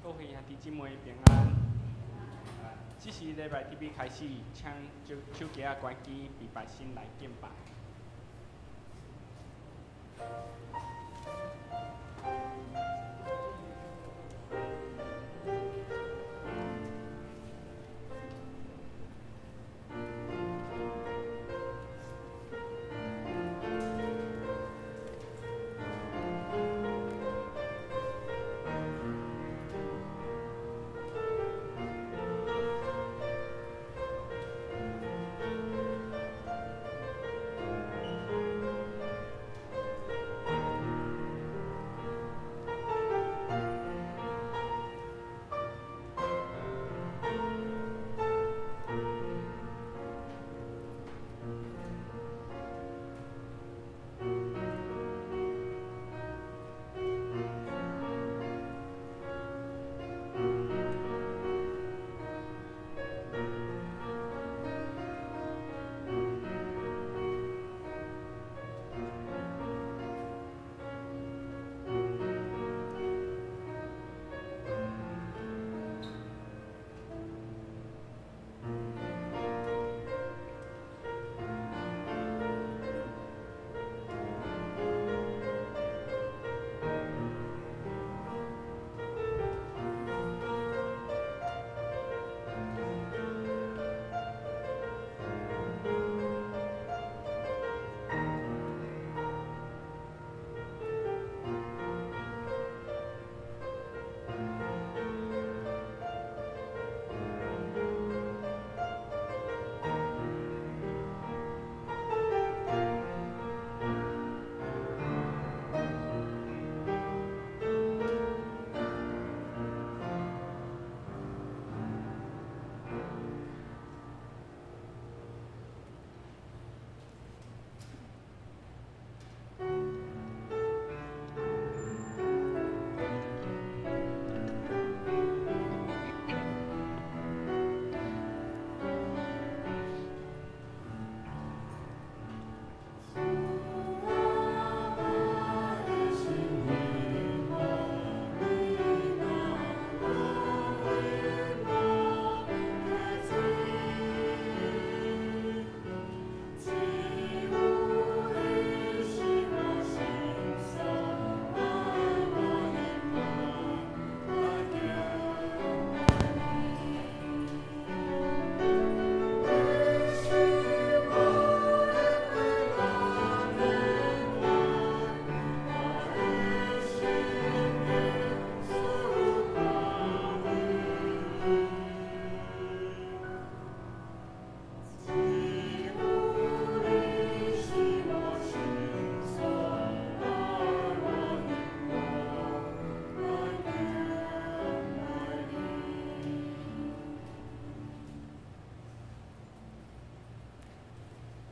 各位兄弟姊妹平安。這時禮拜特別開始，請將手機仔關機，禮拜先來敬拜。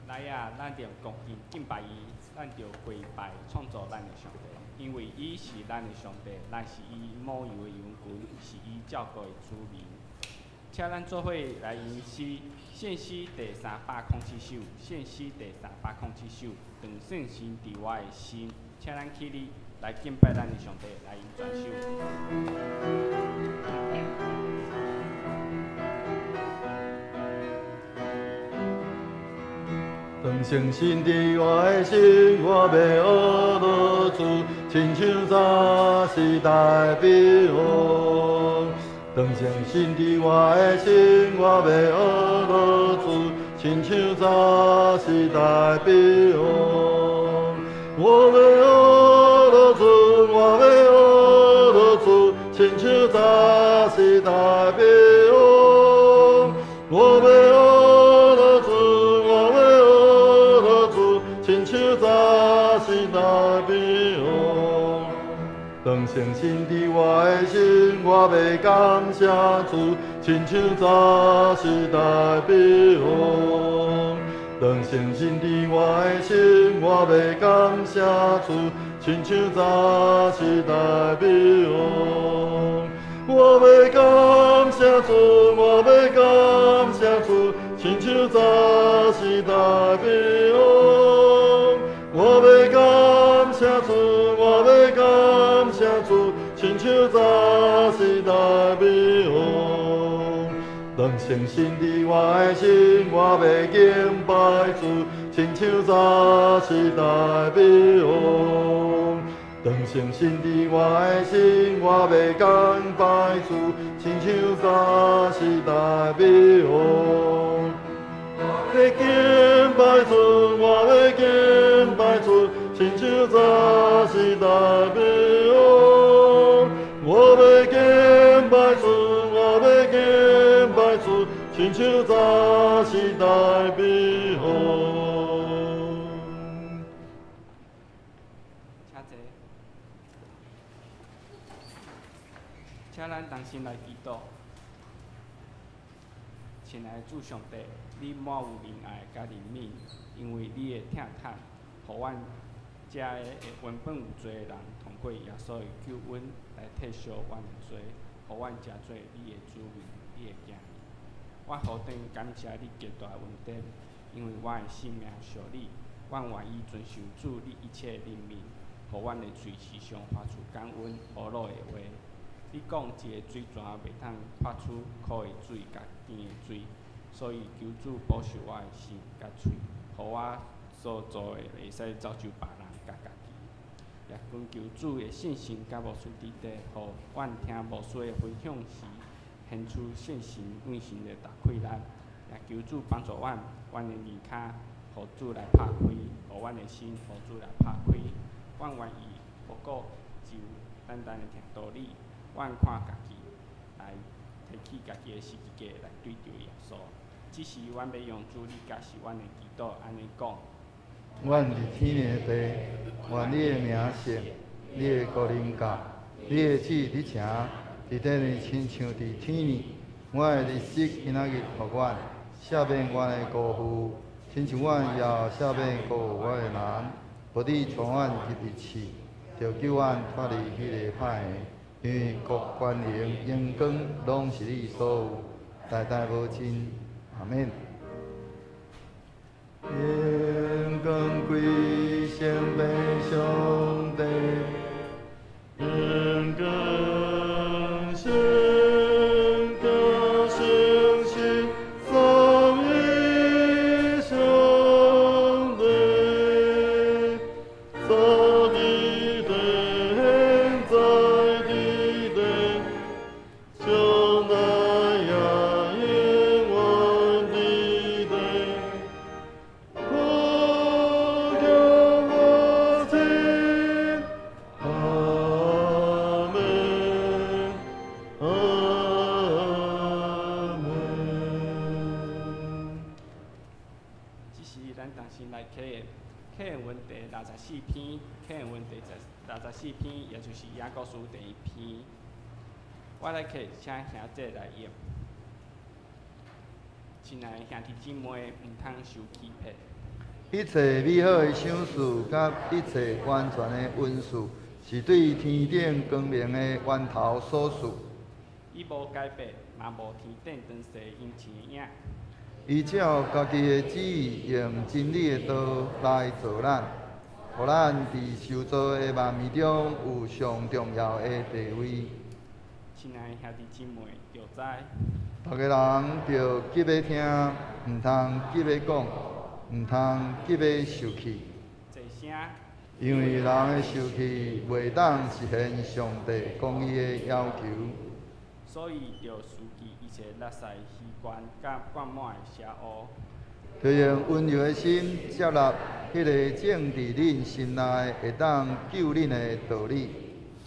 來啊！咱著恭敬敬拜伊，咱著跪拜創造咱的上帝，因為伊是咱的上帝，咱是伊牧羊的羊群，是伊照顧的子民。請咱做伙來吟詩，獻詩第307首，獻詩第307首，當聖神佇我的心，請咱起立來敬拜咱的上帝，來吟全首。當聖神佇我的心，我欲學樂主，親像早時大衛王。當聖神佇我的心，我欲學樂主，親像早時大衛王。我欲學樂主，我欲學樂主，親像早時大衛王。我欲學樂主，我欲學樂主，親像早時大衛王。當聖神佇我的心，我欲感謝主，親像早時大衛王。當聖神佇我的心，我欲感謝主，親像早時大衛王。我欲感謝主，我欲感謝主，親像早時大衛王。我欲感謝主，我欲感謝主，親像早早时代美王。当相信伫我的心，我欲敬拜主，亲像早时代美王。当相信伫我的心，我欲敬拜主，亲像早时代美王。我欲敬拜主，我欲敬拜主，亲像早时代美王。我欲敬拜主，我欲敬拜主，亲像早时代美王。请坐。请咱同心来祈祷。亲爱的主上帝，你滿有仁愛佮憐憫，因為你的疼惜，予阮遮个原本有罪的人，通過耶穌的救恩來替贖阮的罪，予阮成做你的子民，你的囝兒。我何等感謝你極大的恩典，因為我的性命屬你，阮願意遵守主你一切的命令，予阮的喙時常發出感恩呵咾的話。你講一个水泉袂通發出苦的水佮甜的水，所以求主保守我的心佮喙，予我所做的會使造就別人佮家己。也懇求主的信心佮牧師佇底，予阮聽牧師的分享時，顯出信心為神的打開咱。也求主幫助阮，阮的耳跤予主來拍開，予阮的心予主來拍開。阮願意無過只有單單的聽道理，阮看家己來提起家己的十字架來對著耶穌。只是阮欲用主你教示阮的祈禱，按呢講。阮佇天的父，願你的名聖，你的國臨到，你的旨佇成，佇地呢親像佇天呢。阮的日食今仔日予阮，赦免阮的辜負，親像阮也赦免辜負阮的人。無你帶阮入去試，著救阮脫離彼个歹的。因為國權榮榮光攏是你所有，代代無盡。阿們。榮光歸聖父上帝，榮光聖子聖神三一上帝，早佇地，現在佇地，將來也永遠佇地。無窮無盡，阿們，阿們。這時咱同心來啟願，啟願文第六十四篇，啟願文第六十四篇，也就是雅各書第一篇。我來啟，請兄弟來讀。親愛的兄弟姊妹，毋通受欺騙。一切美好的賞賜佮一切完全的恩賜，是對天頂光明的源頭所賜。伊無改變，嘛無天頂長勢陰晴的影。伊照家己的旨意，用真理的道來造咱，予咱佇受造的萬物中有上重要的地位。親愛的兄弟姊妹，著知逐个人著急欲聽，毋通急欲講，毋通急欲受氣，濟聲，因為人的受氣袂當實現上帝公義的要求。所以著除去一切垃圾虛幻佮灌滿的邪惡。著用溫柔的心接納彼个種佇恁心內會當救恁的道理。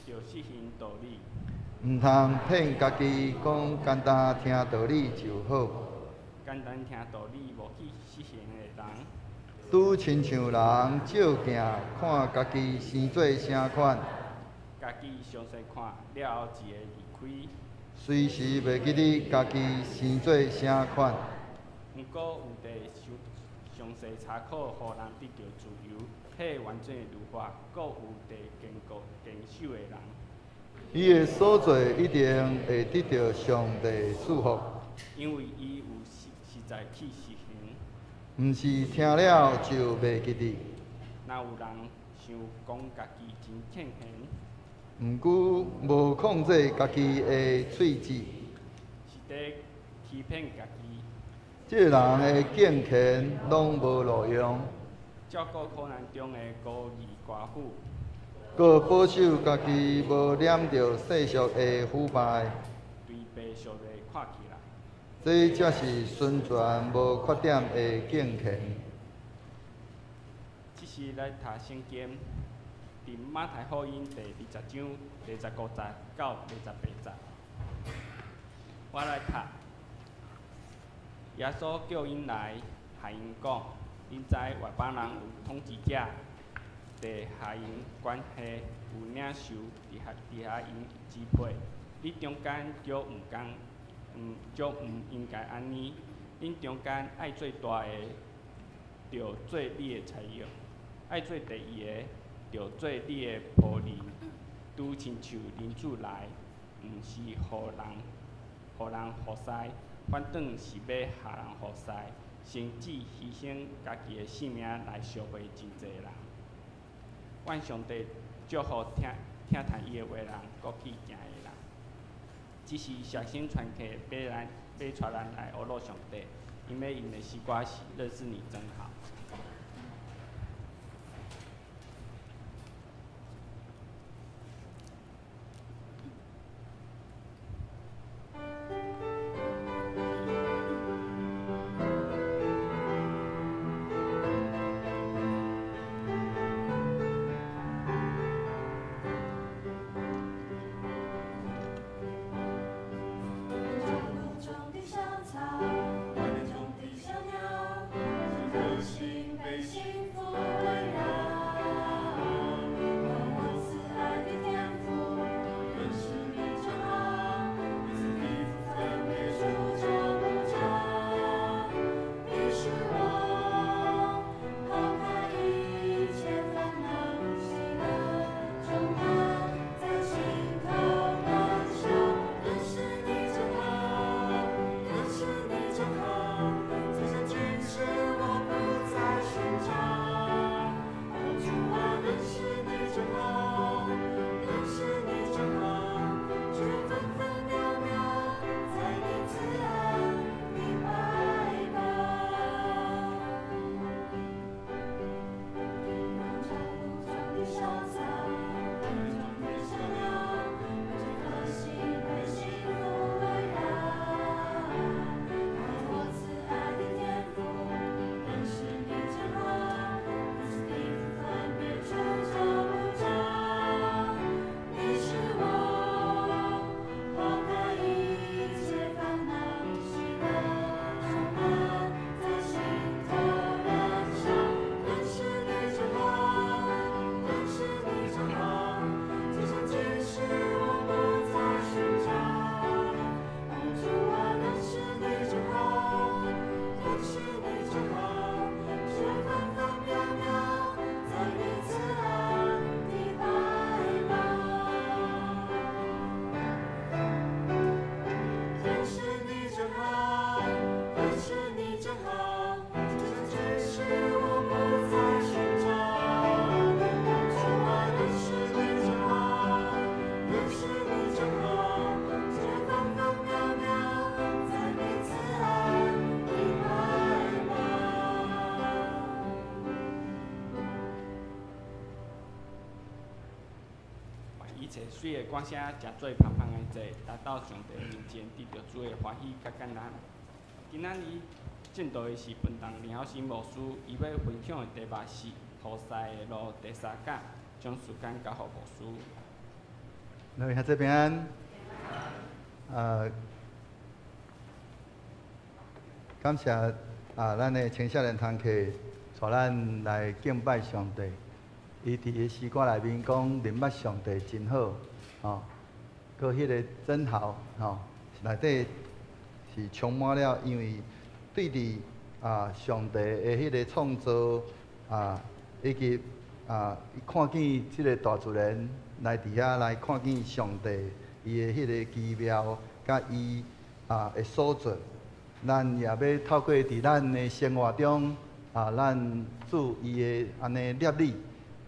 著實行道理，毋通騙家己講簡單聽道理就好。簡單聽道理無去實行的人，拄親像人照鏡看家己生做啥款，家己詳細看了後一个離開。隨時袂記得家己生做啥款。毋過有佇詳細查考，予人得著自由，彼個完整的律法，閣有佇堅固堅守的人。伊的所做一定會得著上帝的祝福。因為伊有實實在去實行。毋是聽了就袂記得。若有人想講家己真敬虔，毋過無控制家己的喙舌，是佇欺騙家己。這个人的敬虔攏無路用。照顧苦難中的孤兒寡婦，閣保守家己無染著世俗的腐敗。對白相的看起來，這才是純全無缺點的敬虔。這是來讀聖經，佇馬太福音第20章25節到28節。我來讀。耶穌叫𪜶來，共𪜶講：恁知外邦人有統治者佇予𪜶管轄，有領袖佇予𪜶支配。恁中間卻毋共，卻毋應該按呢。恁中間愛做大的，著做你的差役；愛做第一的，著做你的僕人。拄親像人子來，毋是予人服侍，反轉是欲予人服侍，甚至犧牲家己的性命來贖回真濟人。願上帝祝福聽聽伊的話人，閣去行的人。這是熱心傳客欲帶咱來學樂上帝，因為𪜶的詩歌是認識你真好。一切媠的歌聲，誠做芳芳的祭，來到上帝面前，得著主的歡喜佮感恩。今仔日證道的是本堂林曉新牧師，伊欲分享的題目是服侍的路第三講，將時間交予牧師。各位兄弟平安。感謝啊，咱的青少年同課帶咱來敬拜上帝。伊佇个詩歌內面講，認捌上帝真好，吼，閣彼个真好，吼，內底是充滿了，因為對佇啊上帝的彼个創造啊，以及啊，伊看見這个大自然來佇遐來看見上帝伊的彼个奇妙，佮伊啊的所做，咱也欲透過佇咱的生活中啊，咱主伊的按呢律例。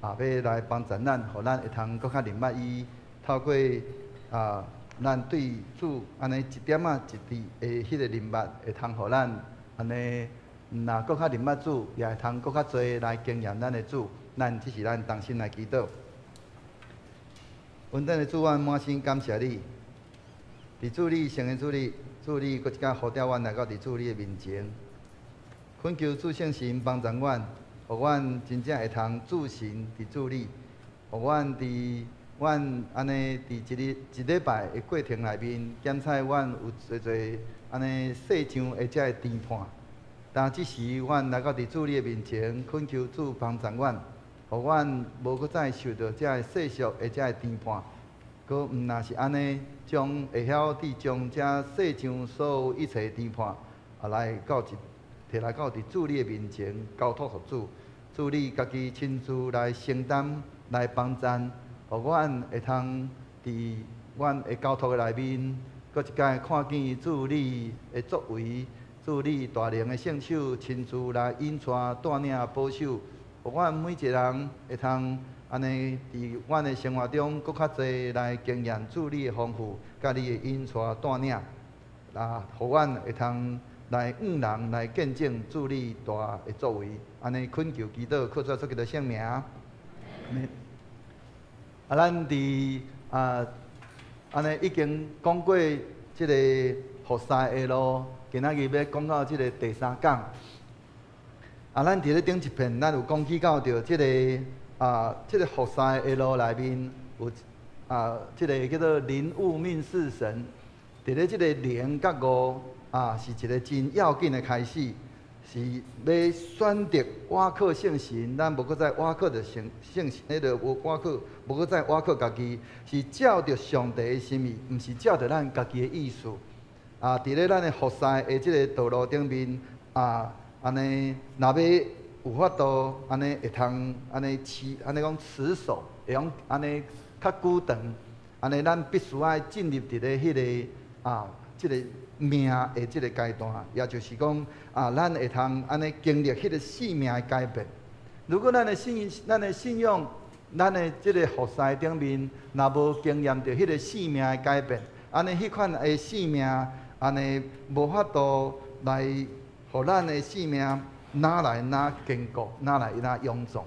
啊，欲來幫助咱，予咱會通閣較認捌伊，透過啊，咱對主按呢一點仔一滴的彼个認捌，會通予咱按呢，毋若閣較認捌主，也會通閣較濟來經驗咱的主。咱這是咱同心來祈禱。恩典的主，阮滿心感謝你。佇主你聖的主日，主你閣一擺呼召阮來到佇主你的面前，懇求主聖神幫助阮，予阮真正會通注神佇主裡，予阮佇阮按呢佇一日一禮拜的過程內面，檢採阮有濟濟按呢世上的這个牽絆。但這時阮來到佇主你的面前，懇求主幫助阮，予阮無閣再受著這个世俗的這个牽絆。閣毋若是按呢，將會曉得將這世上所有一切牽絆，啊來到一提來到佇主你的面前，交託予主，主你家己親自來承擔，來幫贊，予阮會通佇阮的交託的內面，閣一擺看見主你的作為，主你大能的聖手親自來引帶、帶領、保守，予阮每一个人會通按呢佇阮的生活中，閣較濟來經驗主你的豐富，佮你的引帶帶領，啊，予阮會通來向人來見證主你大的作為。按呢懇求祈禱，靠主耶穌基督聖名。啊，咱佇啊，按呢已經講過這個服侍的路，今仔日欲講到這個第三講。啊，咱佇咧頂一遍，咱有講起到著這個啊，這個服侍的路內面有啊，這個叫做靈悟命是神。佇咧這個靈佮悟啊，是一個真要緊的開始，是欲選擇倚靠聖神，咱無閣再倚靠著聖聖神，彼个無倚靠，無閣再倚靠家己，是照著上帝的心意，毋是照著咱家己的意思。啊，佇咧咱的服侍的這個道路頂面，啊，按呢，若欲有法度按呢會通按呢持，按呢講持守，會用按呢較久長，按呢咱必須愛進入佇咧彼个啊，這个命的這个階段，也就是講啊，咱會通按呢經歷彼个生命的改變。如果咱的信、咱的信仰、咱的這个服侍頂面，若無經驗著彼个生命的改變，按呢彼款的生命，按呢無法度來予咱的生命愈來愈堅固，愈來愈勇壯。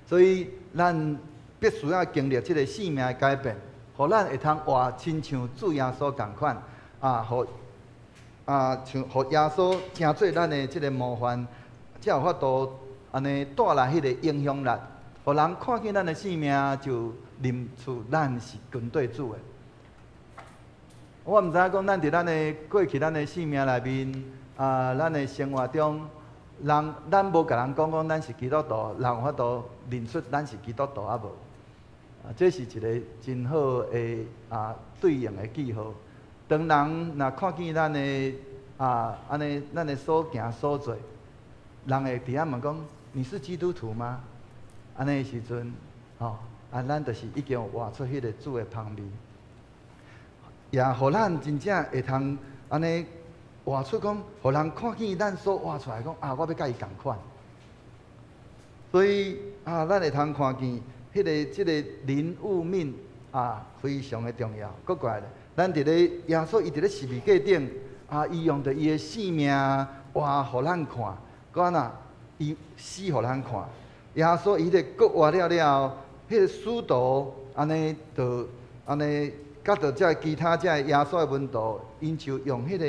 所以咱必須要經歷這个生命的改變，予咱會通活親像主耶穌仝款，啊，予啊像予耶穌成做咱的這个模範，才有法度按呢帶來彼个影響力，予人看見咱的生命就認出咱是跟綴主的。我毋知影講，咱佇咱的過去，咱的生命內面，啊，咱的生活中，人咱無共人講講咱是基督徒，人有法度認出咱是基督徒啊無？啊，這是一個真好的啊對應的記號。當人若看見咱的啊按呢，咱的所行所做，人會佇遐問講：你是基督徒嗎？按呢時陣，吼啊，咱就是已經活出彼個主的芳味。也予咱真正會通按呢活出講，予人看見咱所活出來講啊，我欲佮伊仝款。所以啊，咱會通看見彼个這个靈悟命啊，非常的重要。閣過來，咱佇咧耶穌伊佇咧十字架頂啊，伊用著伊的性命活予咱看，閣按怎伊死予咱看。耶穌伊咧復活了了後，彼个使徒按呢就按呢。佮著這其他這耶穌的門徒，𪜶就用彼个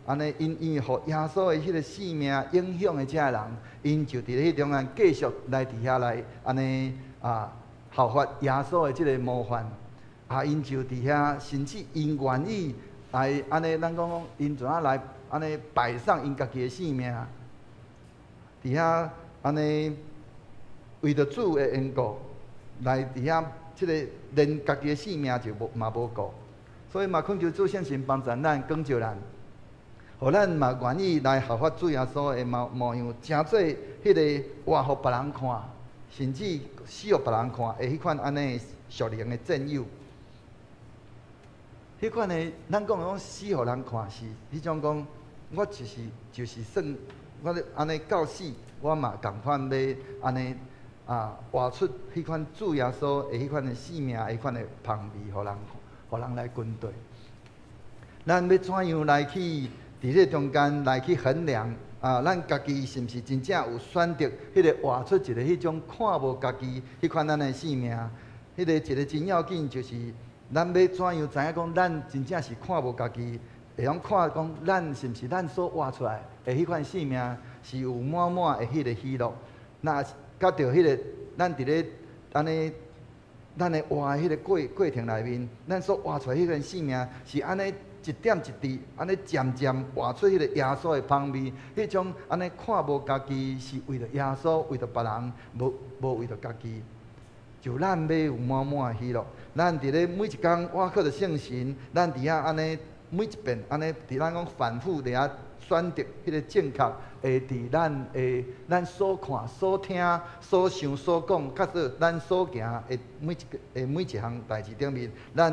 按呢，𪜶因為予耶穌的彼个性命影響的這个人，𪜶就佇咧彼中間繼續來佇遐來按呢啊效法耶穌的這个模範，啊，𪜶就佇遐，甚至𪜶願意來按呢，咱講講，𪜶怎仔來按呢擺上𪜶家己的性命，佇遐按呢為著主的緣故來佇遐。這個連家己的性命就無嘛無顧，所以嘛懇求主聖神幫助咱，光照咱，予咱嘛願意來效法主耶穌的模模樣，成做彼个活予別人看，甚至死予別人看的彼款按呢屬靈的戰友。彼款的，咱講講死予人看是彼種講，我就是就是算我咧按呢到死，我嘛仝款欲按呢。活出彼款主耶穌的彼款的生命，彼款的芳味，予人來跟隨。咱欲怎樣來去佇這中間來去衡量啊？咱家己是毋是真正有選擇彼个活出一个彼種看無家己彼款咱的生命？彼個一个真要緊就是，咱欲怎樣知影講咱真正是看無家己？會曉看講咱是毋是咱所活出來的彼款生命是有滿滿的彼个喜樂？若佮著彼个咱佇咧按呢，咱的活的彼个過程內面，咱所活出來彼個生命是按呢一點一滴，按呢漸漸活出彼個耶穌的芳味，彼種按呢看無家己是為著耶穌，為著別人，無為著家己。就咱欲有滿滿的喜樂，咱佇咧每一工倚靠著聖神，咱佇遐按呢每一遍按呢佇咱講反覆佇遐選擇彼個正確，會佇咱的咱所看、所聽、所想、所講，佮做咱所行的每一个的每一項代誌頂面，咱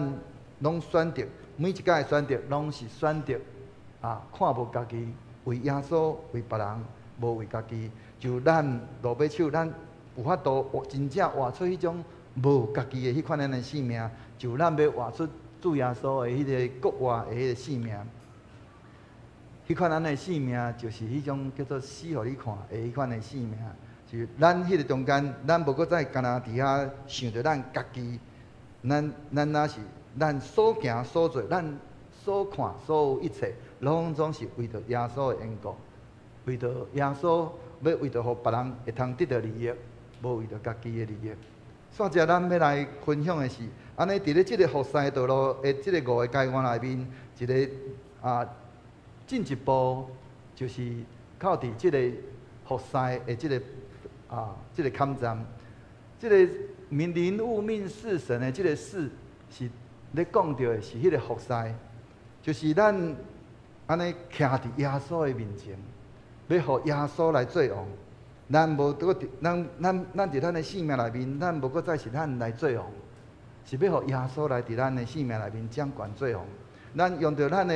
攏選擇每一擺的選擇，攏是選擇啊，看無家己，為耶穌，為別人，無為家己。就咱落尾手，咱有法度活真正活出彼種無家己的彼款的生命，就咱欲活出主耶穌的彼个國活的彼个生命。彼款按呢生命，就是彼種叫做死予你看的彼款的生命。就咱彼个中間，咱無閣再干焦佇遐想著咱家己，咱若是咱所行所做，咱所看所有一切，攏總是為著耶穌的緣故，為著耶穌，欲為著予別人會通得著利益，無為著家己的利益。煞者咱欲來分享的是，按呢佇咧這个服侍道路的這个五个階段內面，一个進一步就是靠佇這个服侍的這个坎站，這个靈悟命識神的這个識是咧講著的是彼个服侍，就是咱按呢徛佇耶穌的面前，欲予耶穌來做王。咱無閣佇咱咱咱佇咱的生命內面，咱無閣再是咱來做王，是欲予耶穌來佇咱的生命內面掌權做王。咱用著咱的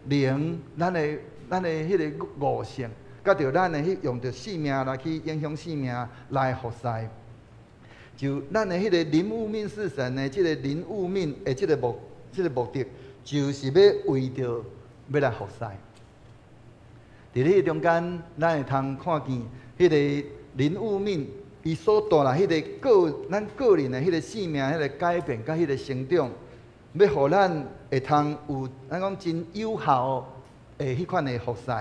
靈，咱的彼个悟性，佮著咱的彼用著生命來去影響生命來服侍。就咱的彼个靈悟命識神的這个靈悟命的這个目的，就是欲為著欲來服侍。佇彼個中間，咱會通看見彼个靈悟命，伊所帶來彼个咱個人的彼个生命彼个改變，佮彼个成長，欲予咱會通有咱講真有效的彼款的服侍。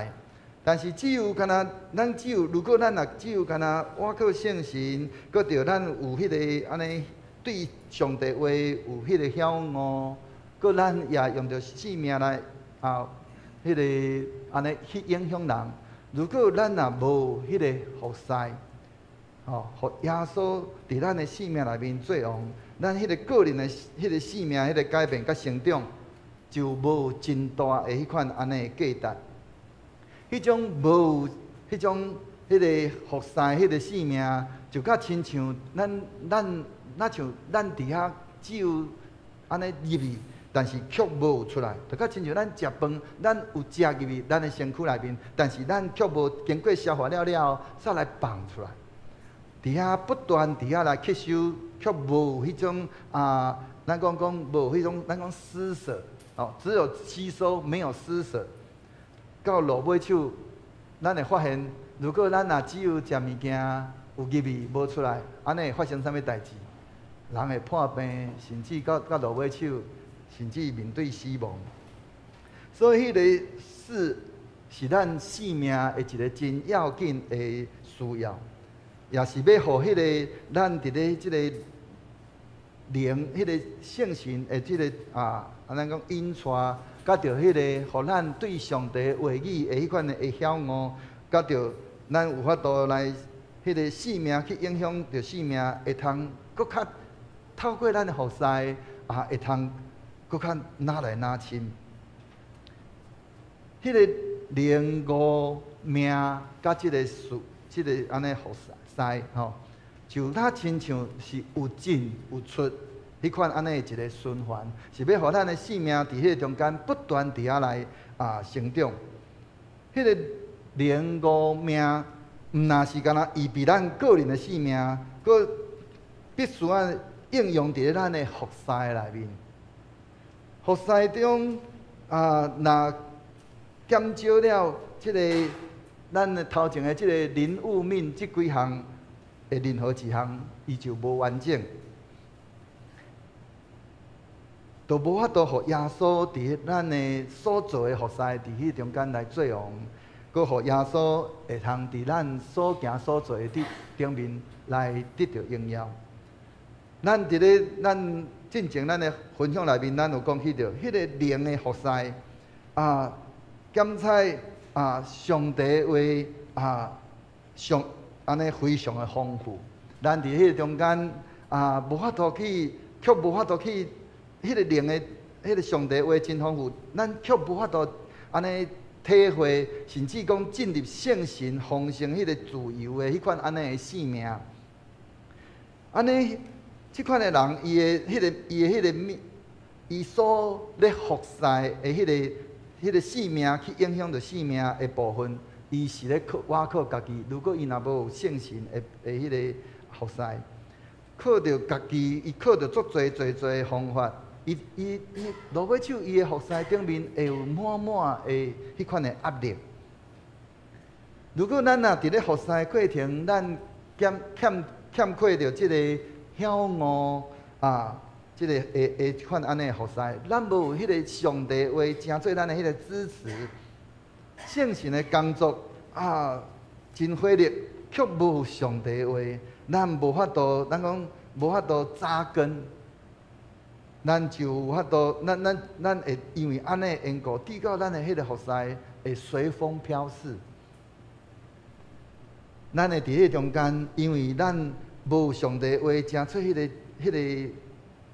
但是只有干焦，咱只有如果咱若只有干焦倚靠聖神，閣著咱有彼个按呢對上帝話有彼个曉悟，閣咱也用著生命來彼个按呢去影響人。如果咱若無彼个服侍，吼，予耶穌佇咱的生命內面做王，咱彼个個人的彼个生命、彼个改變佮成長，就無真大的彼款按呢的價值。彼種無彼種彼个服侍、彼个生命，就較親像咱佇遐只有按呢入去，但是卻無出來，就較親像咱食飯，咱有食入去咱的身軀內面，但是咱卻無經過消化了了後，煞來放出來。佇遐不斷佇遐來吸收，卻無彼種啊，咱講講無彼種，咱講施捨哦，只有吸收沒有施捨。到落尾手，咱會發現，如果咱若只有食物件有入去無出來，按呢會發生啥物代誌？人會破病，甚至到落尾手，甚至面對死亡。所以，彼个死是咱生命的一个真要緊的需要，也是欲予彼个咱佇咧這个靈、彼个聖神的這个咱講引帶，佮著彼个，予咱對上帝話語的彼款的曉悟，佮著咱有法度來彼个生命去影響著生命，會通閣較透過咱的服侍會通閣較愈來愈深。彼个靈悟命佮這个事，這个按呢服侍吼，就若親像是有進有出，彼款按呢一个循環，是欲予咱的生命佇彼个中間不斷佇遐來成長。彼个靈悟命毋若是干焦預備咱個人的性命，閣必須愛應用佇咧咱的服侍內面。服侍中啊，若減少了這个咱的頭前的這个靈物命這幾項的任何一項，伊就無完整，就無法度予耶穌佇咱的所做的服侍佇彼中間來做王，閣予耶穌會通佇咱所行所做的頂頂面來得著榮耀。咱佇咧咱進前咱的分享內面，咱有講起著，彼个靈的服侍啊，檢採啊，上帝話啊，上按呢非常的豐富。咱佇彼个中間啊，無法度去，卻無法度去，彼个靈的，彼个上帝話真豐富，咱卻無法度按呢體會，甚至講進入聖神豐盛彼个自由的彼款按呢的生命。按呢，這款的人，伊的彼个，伊的彼个命，伊所咧服侍的彼个，彼个生命去影響著生命的部分，伊是咧靠倚靠家己。如果伊若無有聖神的的彼个服侍，靠著家己，伊靠著足濟濟濟的方法，伊伊伊落尾手伊的服侍頂面會有滿滿的彼款的壓力。如果咱若佇咧服侍過程，咱欠欠欠缺著這个曉悟啊，這个會會款按呢服侍，咱無有彼个上帝話成做咱的彼个支持，聖神的工作啊，真費力，卻無有上帝話，咱無法度，咱講無法度紮根，咱就有法度，咱咱咱會因為按呢緣故，直到咱的彼个服侍會隨風飄逝。咱會佇彼個中間，因為咱無上帝話成做彼个、彼个、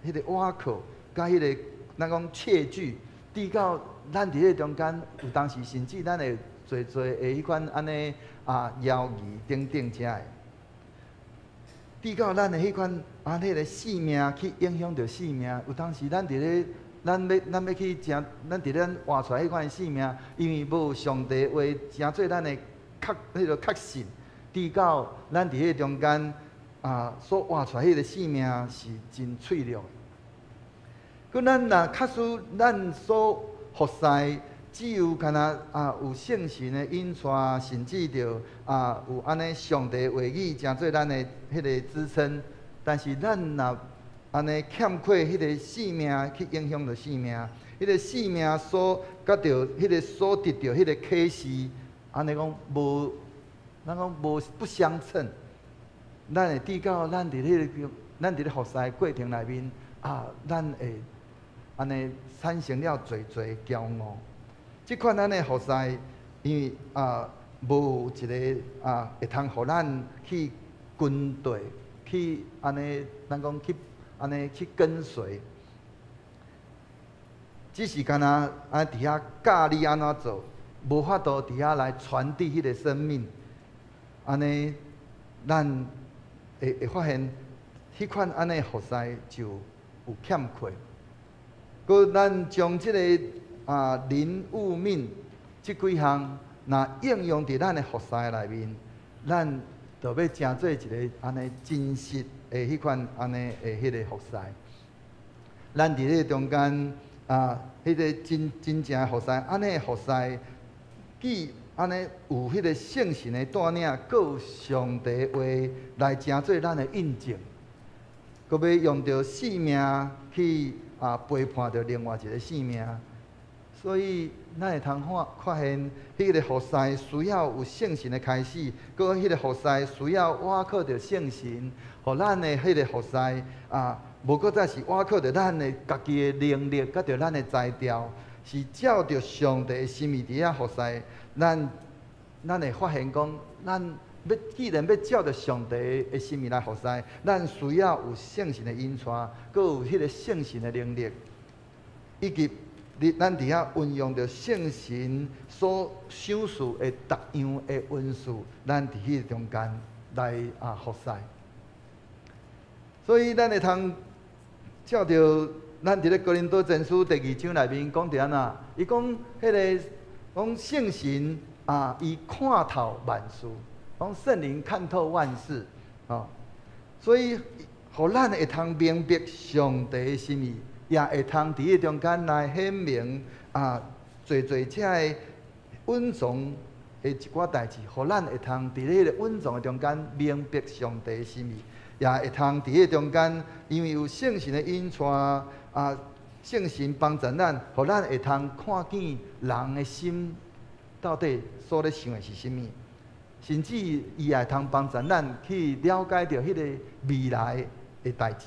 彼个倚靠，佮彼个咱講切據，直到咱佇彼個中間，有當時甚至咱會濟濟的彼款按呢啊猶疑等等遮的，直到咱的彼款啊，彼个性命去影響著性命，有當時咱佇咧，咱欲咱欲去成，咱佇咧咱活出來彼款性命，因為無上帝話成做咱的確彼个確信，直到咱佇彼个中間啊所活出來彼个性命是真脆弱的。閣咱若確實咱所服侍，只有干焦啊有聖神的引帶，甚至著啊有按呢上帝話語成做咱的彼个支撐。但是咱若按呢欠缺彼个生命去影響著生命，彼个生命所佮著彼个所得著彼个啟示，按呢講無，咱講無不相稱。咱會直到咱佇彼个咱佇咧服侍的過程內面啊，咱會按呢產生了濟濟驕傲。這款咱的服侍，因為啊無一个啊會通予咱去跟綴，去按呢，咱講去按呢去跟隨，只是干焦啊佇遐教你按怎做，無法度佇遐來傳遞彼个生命。按呢，咱會會發現，彼款按呢服侍就有欠缺。閣咱將這个啊靈物命這幾項，若應用佇咱的服侍內面，咱就欲成做一个按呢真實的彼款按呢的彼个服侍。咱佇彼个中間啊，彼个真真正的服侍，按呢服侍，既按呢有彼个聖神的帶領，閣有上帝話來成做咱的印證，閣欲用著性命去啊陪伴著另外一个性命。所以，咱會通看發現，彼个服侍需要有聖神的開始，閣彼个服侍需要倚靠著聖神，予咱的彼个服侍啊，無閣再是倚靠著咱的家己的能力，佮著咱的才調，是照著上帝的心意佇遐服侍。咱咱會發現講，咱欲既然欲照著上帝的心意來服侍，咱需要有聖神的引帶，閣有彼个聖神的能力，以及佇咱佇遐運用著聖神所賞賜的逐樣的恩賜，咱佇彼個中間來啊服侍。所以咱會通照著咱佇咧哥林多前書第二章內面講著按怎，伊講彼个講聖神啊，伊看透萬事，講聖靈看透萬事，哦，所以予咱會通明白上帝的心意，也會通佇彼中間來顯明啊，濟濟這个隱藏的一寡代誌，予咱會通佇彼个隱藏的中間明白上帝的心意，也會通佇彼個中間，因為有聖神的引帶啊，聖神幫助咱，予咱會通看見人的心到底所咧想的是啥物，甚至伊也會通幫助咱去了解著彼個未來的代誌。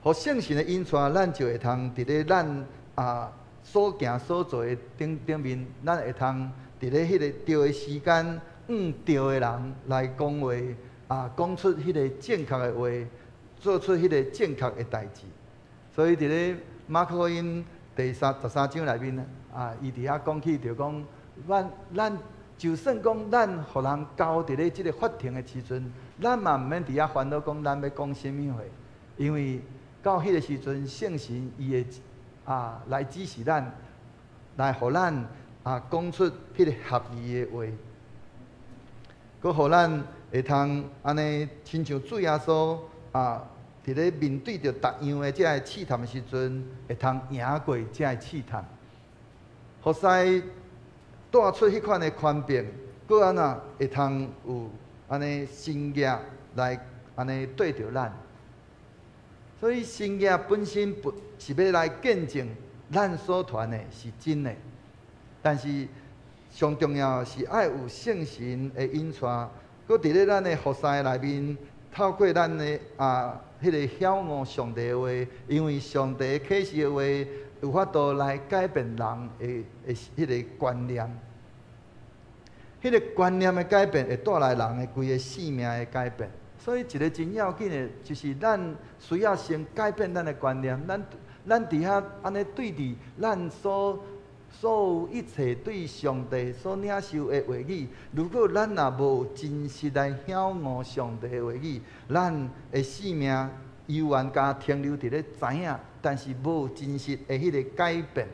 予聖神的引帶，咱就會通佇咧咱啊所行所做的頂頂面，咱會通佇咧彼個對的時間，向對的人來講話，啊，講出彼個正確的話，做出彼個正確的代誌。所以佇咧馬可福音第三十三章內面，啊，伊佇遐講起，就講，咱咱就算講咱予人交佇咧這个法庭的時陣，咱嘛毋免佇遐煩惱講咱欲講啥物話，因為到彼个時陣，聖神伊會啊來指示咱，來予咱啊講出彼个合宜的話，閣予咱會通按呢，親像主耶穌啊，佇咧面對著逐樣的這个試探的時陣，會通贏過這个試探。服侍帶出彼款的權柄，閣按怎會通有按呢神蹟來按呢對著咱。所以神蹟本身不是欲來見證咱所傳的是真的，但是上重要是愛有聖神的引帶，閣佇咧咱的服侍內面，透過咱的啊彼个曉悟上帝的話，因為上帝啟示的話有法度來改變人的的彼个觀念，彼个觀念的改變會帶來人的規个性命的改變。所以一个真要緊的，就是咱需要先改變咱的觀念。咱咱佇遐按呢對佇咱所所有一切對上帝所領受的話語，如果咱若無真實來曉悟上帝的話語，咱的生命猶原敢停留佇咧知影，但是無真實的彼個改變，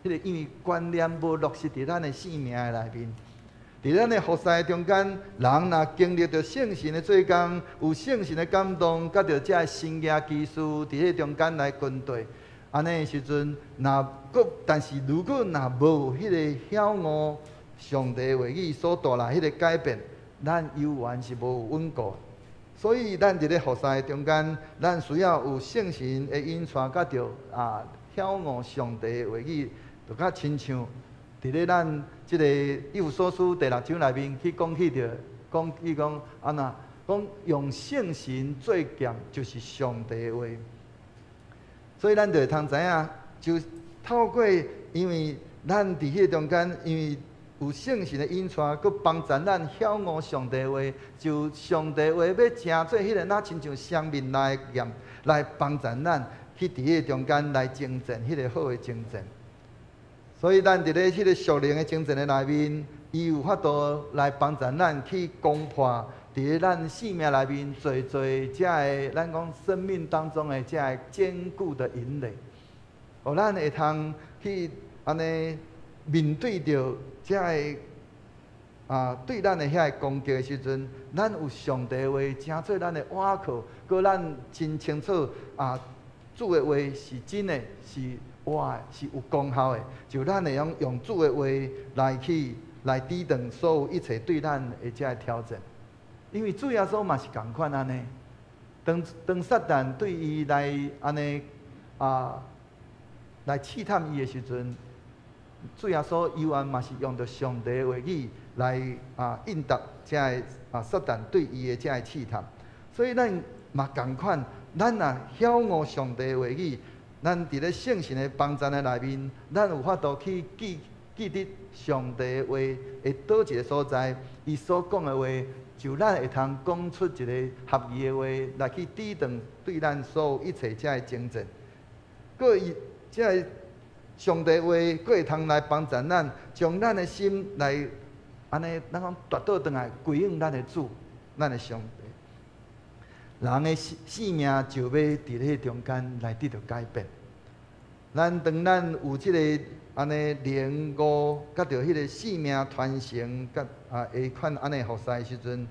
彼個因為觀念無落實佇咱的生命的內面。佇咱的服侍中間，人若經歷著聖神的做工，有聖神的感動，佮著這个神蹟奇事佇彼中間來跟綴，按呢時陣，若閣但是如果若無彼个曉悟上帝話語所帶來彼個改變，咱猶原是無穩固。所以咱佇咧服侍中間，咱需要有聖神的引帶，佮著啊曉悟上帝的話語，就較親像。佇咧咱這个以弗所書第六章內面去講起著，講伊講按怎，講用聖神做劍，就是上帝的話。所以咱就會通知影，就透過因為咱佇彼个中間，因為有聖神的引帶，閣幫助咱曉悟上帝的話，就上帝話欲成做彼个若親像雙面刃的劍，來幫助咱去佇彼個中間來征戰，彼个好的征戰。所以咱佇咧彼个屬靈的征戰的內面，伊有法度來幫助咱去攻破佇咧咱生命內面濟濟這个咱講生命當中的這个堅固的營壘，予咱會通去按呢面對著這个啊對咱的遐個攻擊的時陣，咱有上帝的話成做咱的倚靠，閣咱真清楚啊主的話是真的，是活的，是有功效的，就咱會用用主的話來去來抵擋所有一切對咱的這个挑戰。因為主耶穌嘛是仝款按呢，當當撒旦對伊來按呢啊來試探伊的時陣，主耶穌猶原嘛是用著上帝的話語來啊應答這个啊撒旦對伊的這个試探。所以咱嘛仝款，咱若曉悟上帝的話語，咱佇咧聖神的幫助的內面，咱有法度去記記得上帝的話，佇佗一个所在，伊所講的話，就咱會通講出一个合宜的話來去抵擋對咱所有一切這个爭戰。閣伊這个上帝話，閣會通來幫助咱，將咱的心來按呢，咱講帶倒轉來歸向咱的主，咱的上帝。人的生生命就欲佇咧中間來得著改變。咱當咱有這个按呢靈悟，佮著彼个生命傳承，佮啊彼款按呢服侍的時陣，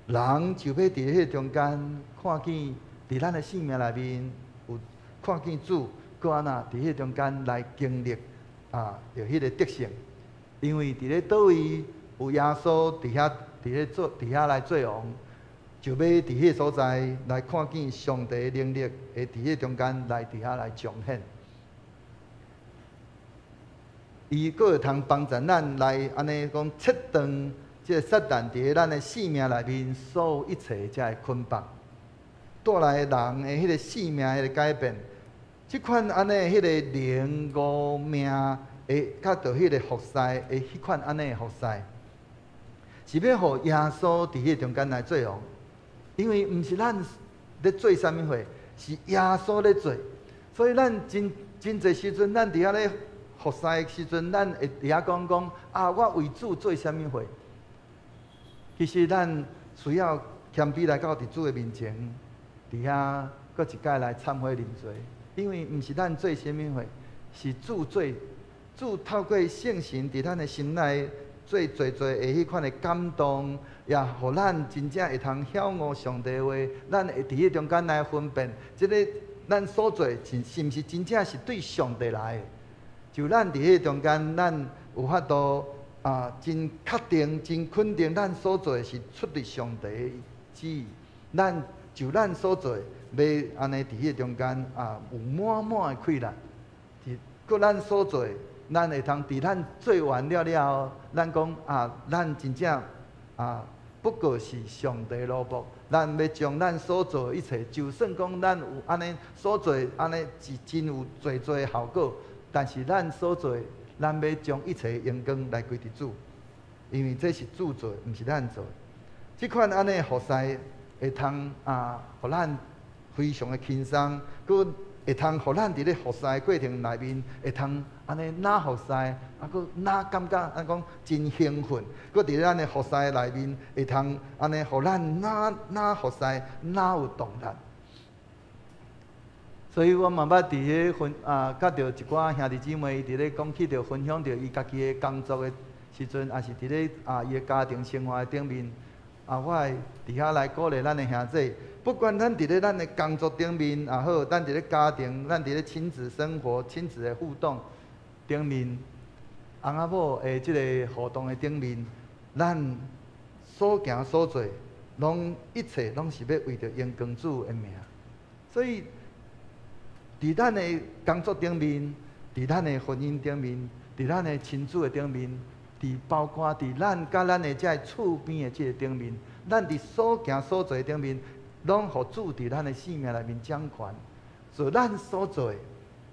人就欲佇彼个中間看見，佇咱的生命內面有看見主，閣按怎佇彼個中間來經歷啊，著彼個得勝。因為佇咧佗位有耶穌佇遐，佇咧做，佇遐來做王，就欲佇彼个所在來看見上帝的能力，會佇彼個中間來佇遐來彰顯。伊閣會通幫助咱來按呢講切斷這个撒旦佇咧咱的生命內面所有一切這个捆綁，帶來人的彼个生命的改變。這款按呢彼个靈悟命會佮著彼個服侍的彼款按呢的服侍，是欲予耶穌佇彼個中間來做王，因為毋是咱咧做啥物貨，是耶穌咧做，所以咱真真濟時陣，咱佇遐咧服侍的時陣，咱會佇遐講講啊，我為主做啥物貨。其實咱需要謙卑來到佇主的面前，佇遐閣一擺來懺悔認罪，因為毋是咱做啥物貨，是主做，主透過聖神佇咱的心內做濟濟的彼款的感動，也予咱真正會通曉悟上帝話，咱會佇彼中間來分辨，這个咱所做是是毋是真正是對上帝來的。就咱佇彼個中間，咱有法度啊，真確定、真肯定，咱所做的是出佇上帝的旨意。咱就咱所做的，欲按呢佇彼個中間啊，有滿滿的氣力。佇閣咱所做的，咱會通佇咱做完了了後，咱講啊，咱真正啊，不過是上帝奴僕。咱欲將咱所做的一切，就算講咱有按呢所做的按呢是真有濟濟的效果，但是咱所做的，咱欲將一切榮光來歸佇主，因為這是主做的，毋是咱做的。這款按呢服侍會通啊，予咱非常的輕鬆，閣會通予咱佇咧服侍的過程內面，會通按呢若服侍，啊，閣若感覺按講真興奮，閣佇咧咱的服侍內面，會通按呢予咱若若服侍，若有動力。所以我嘛捌佇彼分啊，佮著一寡兄弟姊妹，伊佇咧講起著分享著伊家己的工作的時陣，抑是佇咧啊伊的家庭生活的頂面，啊，我會佇遐來鼓勵咱的兄弟，不管咱佇咧咱的工作頂面也好，咱佇咧家庭，咱佇咧親子生活、親子的互動頂面，翁仔某的這个互動的頂面，咱所行所做，攏一切攏是欲為著榮光主的名，所以。佇咱的工作頂面，佇咱的婚姻頂面，佇咱的親子的頂面，佇包括佇咱佮咱的這个厝邊的這个頂面，咱佇所行所做的頂面，攏予主佇咱的生命內面掌權。所以咱所做的，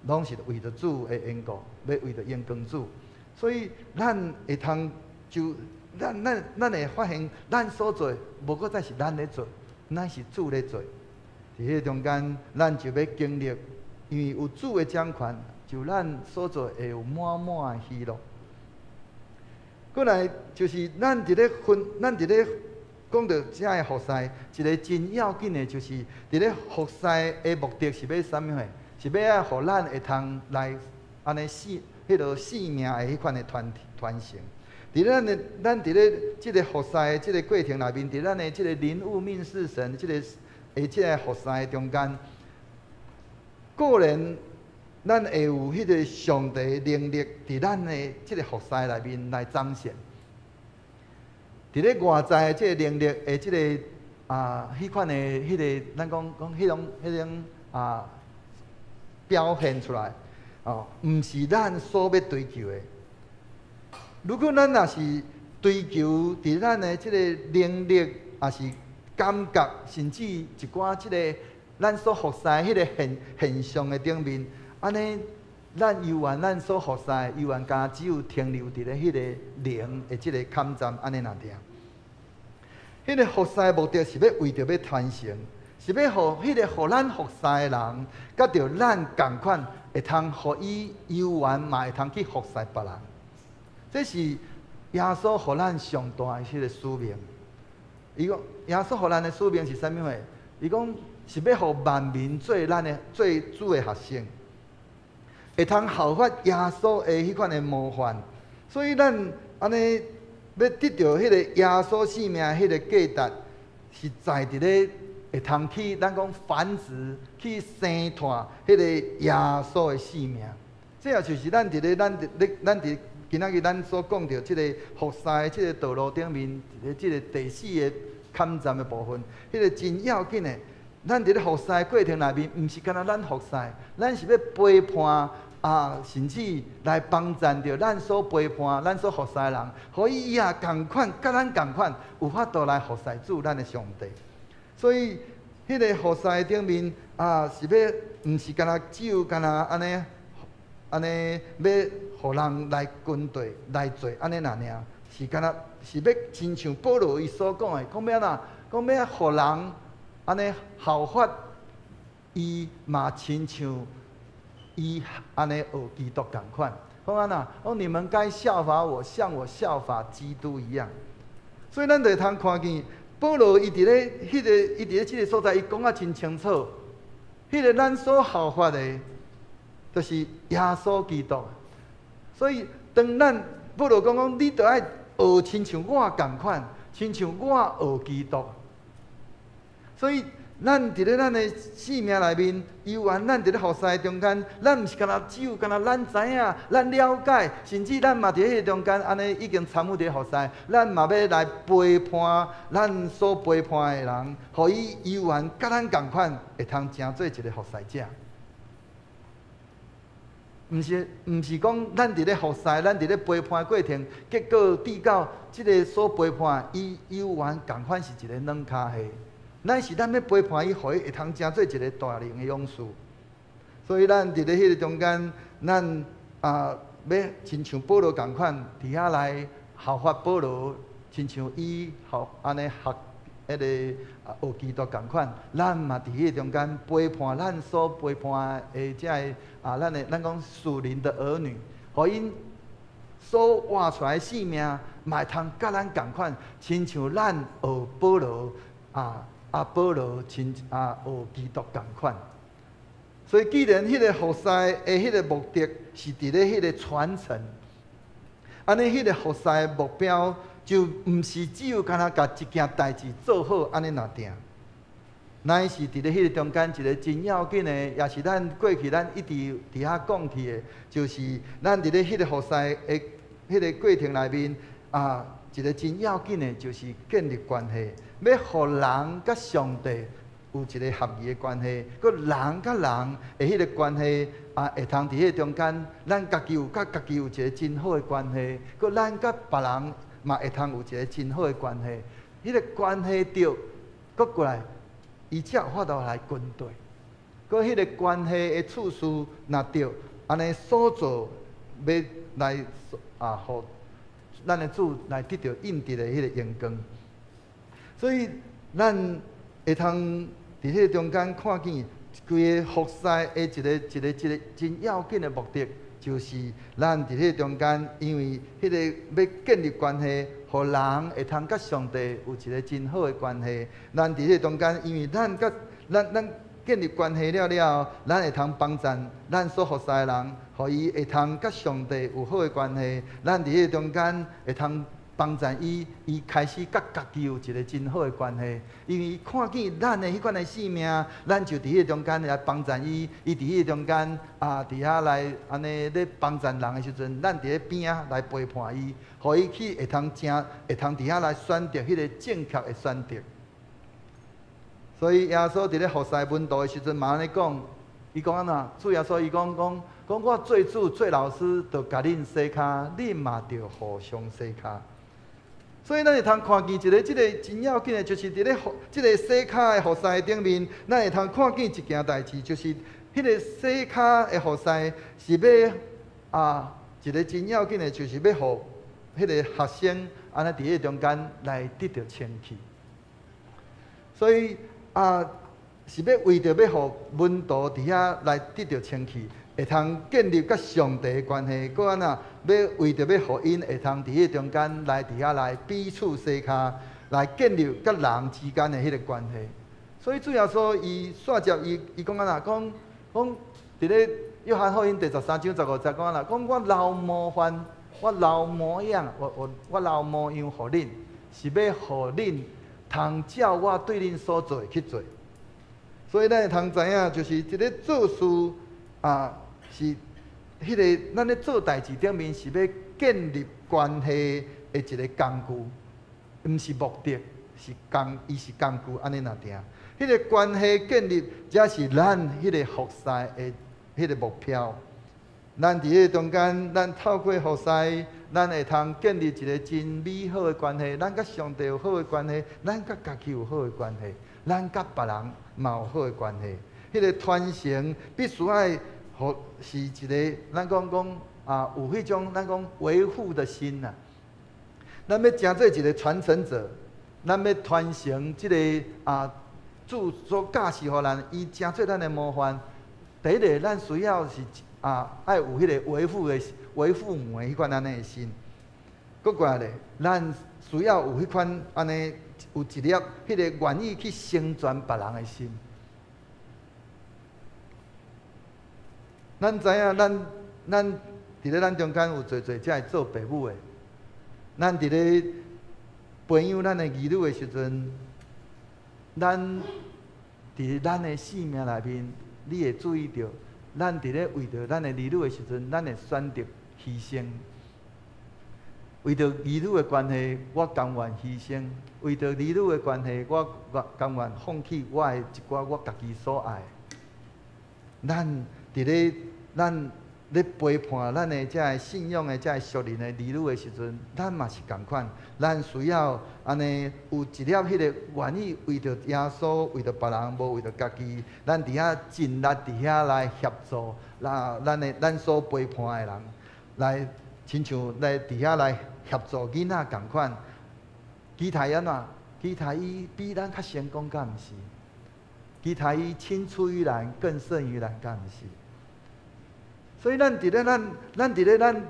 攏是為著主的緣故，欲為著榮光主。所以咱會通就咱咱咱會發現，咱所做的無閣再是咱咧做，乃是主咧做。佇彼個中間，咱就欲經歷。因為有主的掌權，就咱所做會有滿滿的喜樂。過來就是咱佇咧分，咱佇咧講著這个服侍，一个真要緊的，就是佇咧服侍的目的是欲啥物貨？是欲愛予咱會通來按呢生，彼个生命的彼款的傳傳承。佇咱的咱佇咧這个服侍的這个過程內面，佇咱的這个靈悟命是神這个的這个服侍的中間。固然，咱會有彼个上帝能力佇咱的這个服侍內面來彰顯。佇咧外在的這个能力的這个啊，彼款的彼个，咱講講彼種彼種啊表現出來，哦，毋是咱所欲追求的。如果咱若是追求佇咱的這个能力，抑是感覺，甚至一寡這个。咱所服侍彼个現現象的頂面，按呢，咱猶原咱所服侍，猶原敢只有停留佇咧彼个靈的這个坎站，按呢爾。彼个服侍的目的是欲為著欲傳承，是欲予彼个予咱服侍的人，佮著咱仝款，會通予伊猶原嘛會通去服侍別人。這是耶穌予咱上大的彼个使命。伊講耶穌予咱的使命是啥物貨？伊講。是欲予萬民做咱的做主的學生。會通效法耶穌的彼款的模範。所以咱按呢欲得著彼個耶穌性命彼個價值，是在佇咧會通去咱講繁殖去生湠彼個耶穌的性命。這也就是咱佇咧咱佇咧咱佇今仔日咱所講著這个服侍的這个道路頂面，一个這个第四个坎站的部分，彼个真要緊的。咱佇咧服侍的過程內面，毋是干焦咱服侍，咱是欲陪伴啊，甚至來幫贊著咱所陪伴、咱所服侍的人，予伊也仝款，佮咱仝款，有法度來服侍主咱的上帝。所以，彼个服侍頂面啊，是欲毋是干焦只有干焦按呢按呢欲予人來跟綴來做按呢爾爾，是干焦是欲親像保羅伊所講的，講欲按怎，講欲予人按呢效法伊嘛，親像伊按呢學基督仝款。講按怎？講你們該效法我，像我效法基督一樣。所以咱就會通看見保羅伊佇咧彼个，伊佇咧這个所在，伊講甲真清楚。彼个咱所效法的，就是耶穌基督。所以當咱保羅講講，你著愛學親像我仝款，親像我學基督。所以，咱佇咧咱的生命內面，猶原咱佇咧服侍中間，咱毋是干焦只有干焦咱知影、咱了解，甚至咱嘛佇彼個中間按呢已經參與佇咧服侍，咱嘛欲來陪伴咱所陪伴的人，予伊猶原佮咱仝款，會通成做一个服侍者。毋是，毋是講咱佇咧服侍，咱佇咧陪伴過程，結果至到這个所陪伴，伊猶原仝款是一个軟跤蝦。咱是咱欲陪伴伊，予伊會通成做一个大能的勇士。所以咱佇咧彼个中間，咱啊欲親像保羅仝款，佇遐來效法保羅，親像伊學按呢學彼个啊學基督仝款，咱嘛佇彼个中間陪伴咱所陪伴的這个啊，咱的咱講屬靈的兒女，予𪜶所活出來的生命，嘛會通佮咱仝款，親像咱學保羅啊。啊，保羅親啊學基督仝款，所以既然彼个服侍的彼个目的是佇咧彼个傳承，按呢彼个服侍的目標就毋是只有干焦共一件代誌做好按呢爾定，乃是佇咧彼个中間一个真要緊的，也是咱過去咱一直佇遐講起的，就是咱佇咧彼个服侍的彼个過程內面啊，一个真要緊的，就是建立關係。欲予人佮上帝有一个合宜的關係，閣人佮人的彼个關係啊，會通佇彼个中間，咱家己有佮家己有一个真好的關係，閣咱佮別人嘛會通有一个真好的關係。彼个關係著，閣過來，伊才有法度來跟綴。閣彼个關係的次序若著，按呢所做欲來啊，予咱的主來得著應得的彼个榮光。所以，咱會通佇彼个中間看見規个服侍的一个一个一个真要緊的目的，就是咱佇彼个中間，因為彼个欲建立關係，予人會通佮上帝有一个真好的關係。咱佇彼个中間，因為咱佮咱咱建立關係了了後，咱會通幫贊咱所服侍的人，予伊會通佮上帝有好的關係。咱佇彼个中間會通幫贊伊，伊開始佮家己有一个真好的關係，因為伊看見咱的彼款的生命，咱就佇彼個中間來幫贊伊。伊佇彼個中間啊，佇遐來按呢咧幫贊人的時陣，咱佇咧邊仔來陪伴伊，予伊去會通成，會通佇遐來選擇彼个正確的選擇。所以耶穌佇咧服侍門徒的時陣嘛按呢講，伊講按怎？主耶穌伊講講講我做主做老師，著共恁洗跤，恁嘛著互相洗跤。所以咱會通看見一个這个真要緊的，就是佇咧服這个洗跤的服侍頂面，咱會通看見一件代誌，就是彼个洗跤的服侍是欲啊，一个真要緊的，就是欲予彼个學生按呢佇彼个中間來得著清氣。所以啊，是欲為著欲予門徒佇遐來得著清氣，會通建立佮上帝的關係，閣按怎欲為著欲予𪜶會通佇彼個中間來佇遐來彼此洗跤，來建立佮人之間的彼个關係。所以主耶穌伊煞接伊伊講按怎講講佇咧約翰福音第13章15節講啦，講我留模範，我留模樣，我留模樣予恁，是欲予恁通照我對恁所做的去做。所以咱會通知影，就是這个做事啊，是彼个咱咧做代誌頂面是欲建立關係的一个工具，毋是目的，是工，伊是工具按呢爾定。彼个關係建立，才是咱彼个服侍的彼个目標。咱佇彼个中間，咱透過服侍，咱會通建立一个真美好的關係。咱佮上帝有好的關係，咱佮家己有好的關係，咱佮別人嘛有好的關係。彼个傳承必須愛予是一个，咱講講啊，有彼種咱講維護的心呐。咱欲成做一个傳承者，咱欲傳承這个啊，主所教示予咱，伊成做咱的模範。第一个，咱需要是啊，愛有彼个維護的為父母的彼款按呢的心。閣過來咧，咱需要有彼款按呢有一粒彼个願意去成全別人的心。咱知影，咱佇咧咱中間有濟濟遮會做爸母的，咱佇咧培養咱的兒女的時陣，咱佇咱的生命內面，你會注意著，咱佇咧為著咱的兒女的時陣，咱會選擇犧牲。為著兒女的關係，我甘願犧牲；為著兒女的關係，我甘願放棄我的一寡我家己所愛。咱佇咧咱咧陪伴咱的遮个信仰的遮个屬靈的兒女的時陣，咱嘛是仝款，咱需要按呢有一粒彼个願意為著耶穌、為著別人，無為著家己，咱佇遐盡力佇遐來協助，那咱的咱所陪伴的人，來親像來佇遐來協助囡仔仝款。其他按怎？其他伊比咱較成功，敢毋是？其他伊青出於藍，更勝於藍，敢毋是？所以咱佇咧咱，咱佇咧咱，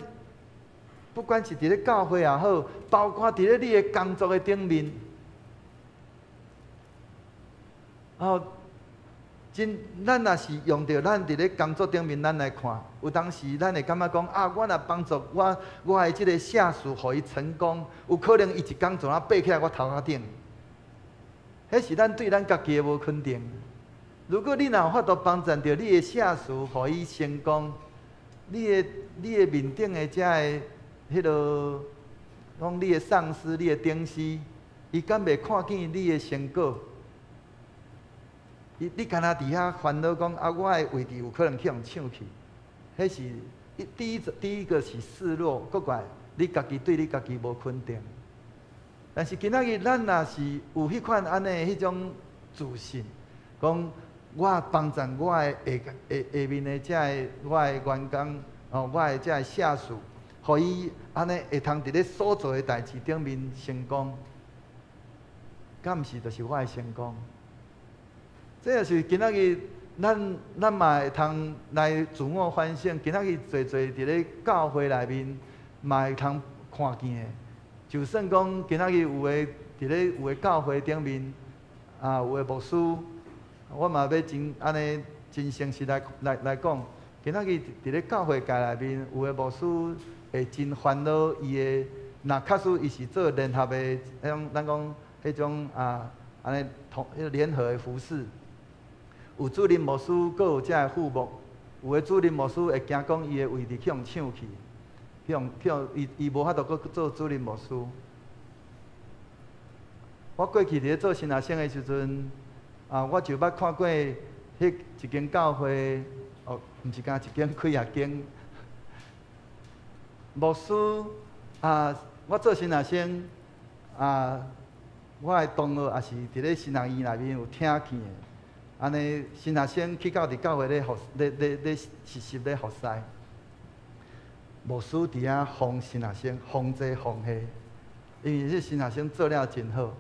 不管是佇咧教會也好，包括佇咧你的工作的頂面，哦，真，咱若是用著咱佇咧工作頂面，咱來看，有當時咱會感覺講啊，我若幫助我的這个下屬，予伊成功，有可能伊一工就通爬起來我頭殼頂。彼是咱對咱家己的無肯定。如果你若有法度幫助著你的下屬，予伊成功，你的面頂的遮个彼落，講你的上司、你的頂司，伊敢袂看見你的成果？伊你敢若佇遐煩惱講啊，我的位置有可能去予搶去，彼是第一個是示弱，閣過來你家己對你家己無肯定。但是今仔日咱若是有彼款按呢彼種自信，講我幫助我的下下下面的遮个我的員工，哦，我的遮个下屬，予伊按呢會通佇咧所做的代誌頂面成功，敢毋是就是我的成功？這就是今仔日咱嘛會通來自我反省。今仔日濟濟佇咧教會內面嘛會通看見的。就算講今仔日有的佇咧有的教會頂面啊，有的牧師，我嘛欲真按呢真誠實來講，今仔日佇咧教會界內面有的牧師會真煩惱伊的，若確實伊是做聯合的，彼種咱講彼種啊，按呢同彼个聯合的服事，有主任牧師，閣有遮个副牧，有的主任牧師會驚講伊的位置去予搶去。去予伊伊無法度閣做主任牧師。我過去佇咧做神學生的時陣，啊，我就捌看過彼一間教會，哦，毋是干一間，幾仔間。牧師啊，我做神學生啊，我的同學也是佇咧神學院內面有聽見的，按呢神學生去到佇教會咧服咧咧咧實習咧服侍。牧師佇遐封神學生，封這封彼，因為這神學生做了真好，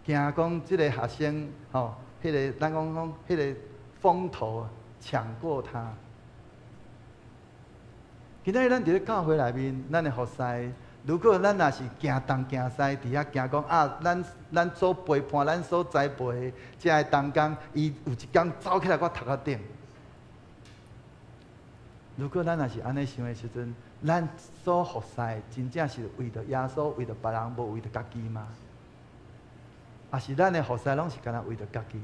驚講這个學生吼，彼个咱講講彼个風頭搶過他。今仔日咱佇咧教會內面，咱的服侍，如果咱若是驚東驚西，佇遐驚講啊，咱所陪伴、咱所栽培的遮个同工，伊有一工走起來我頭殼頂。如果咱若是按呢想的時陣，咱所服侍真正是為著耶穌、為著別人，無為著家己嗎？抑是咱的服侍攏是干焦為著家己？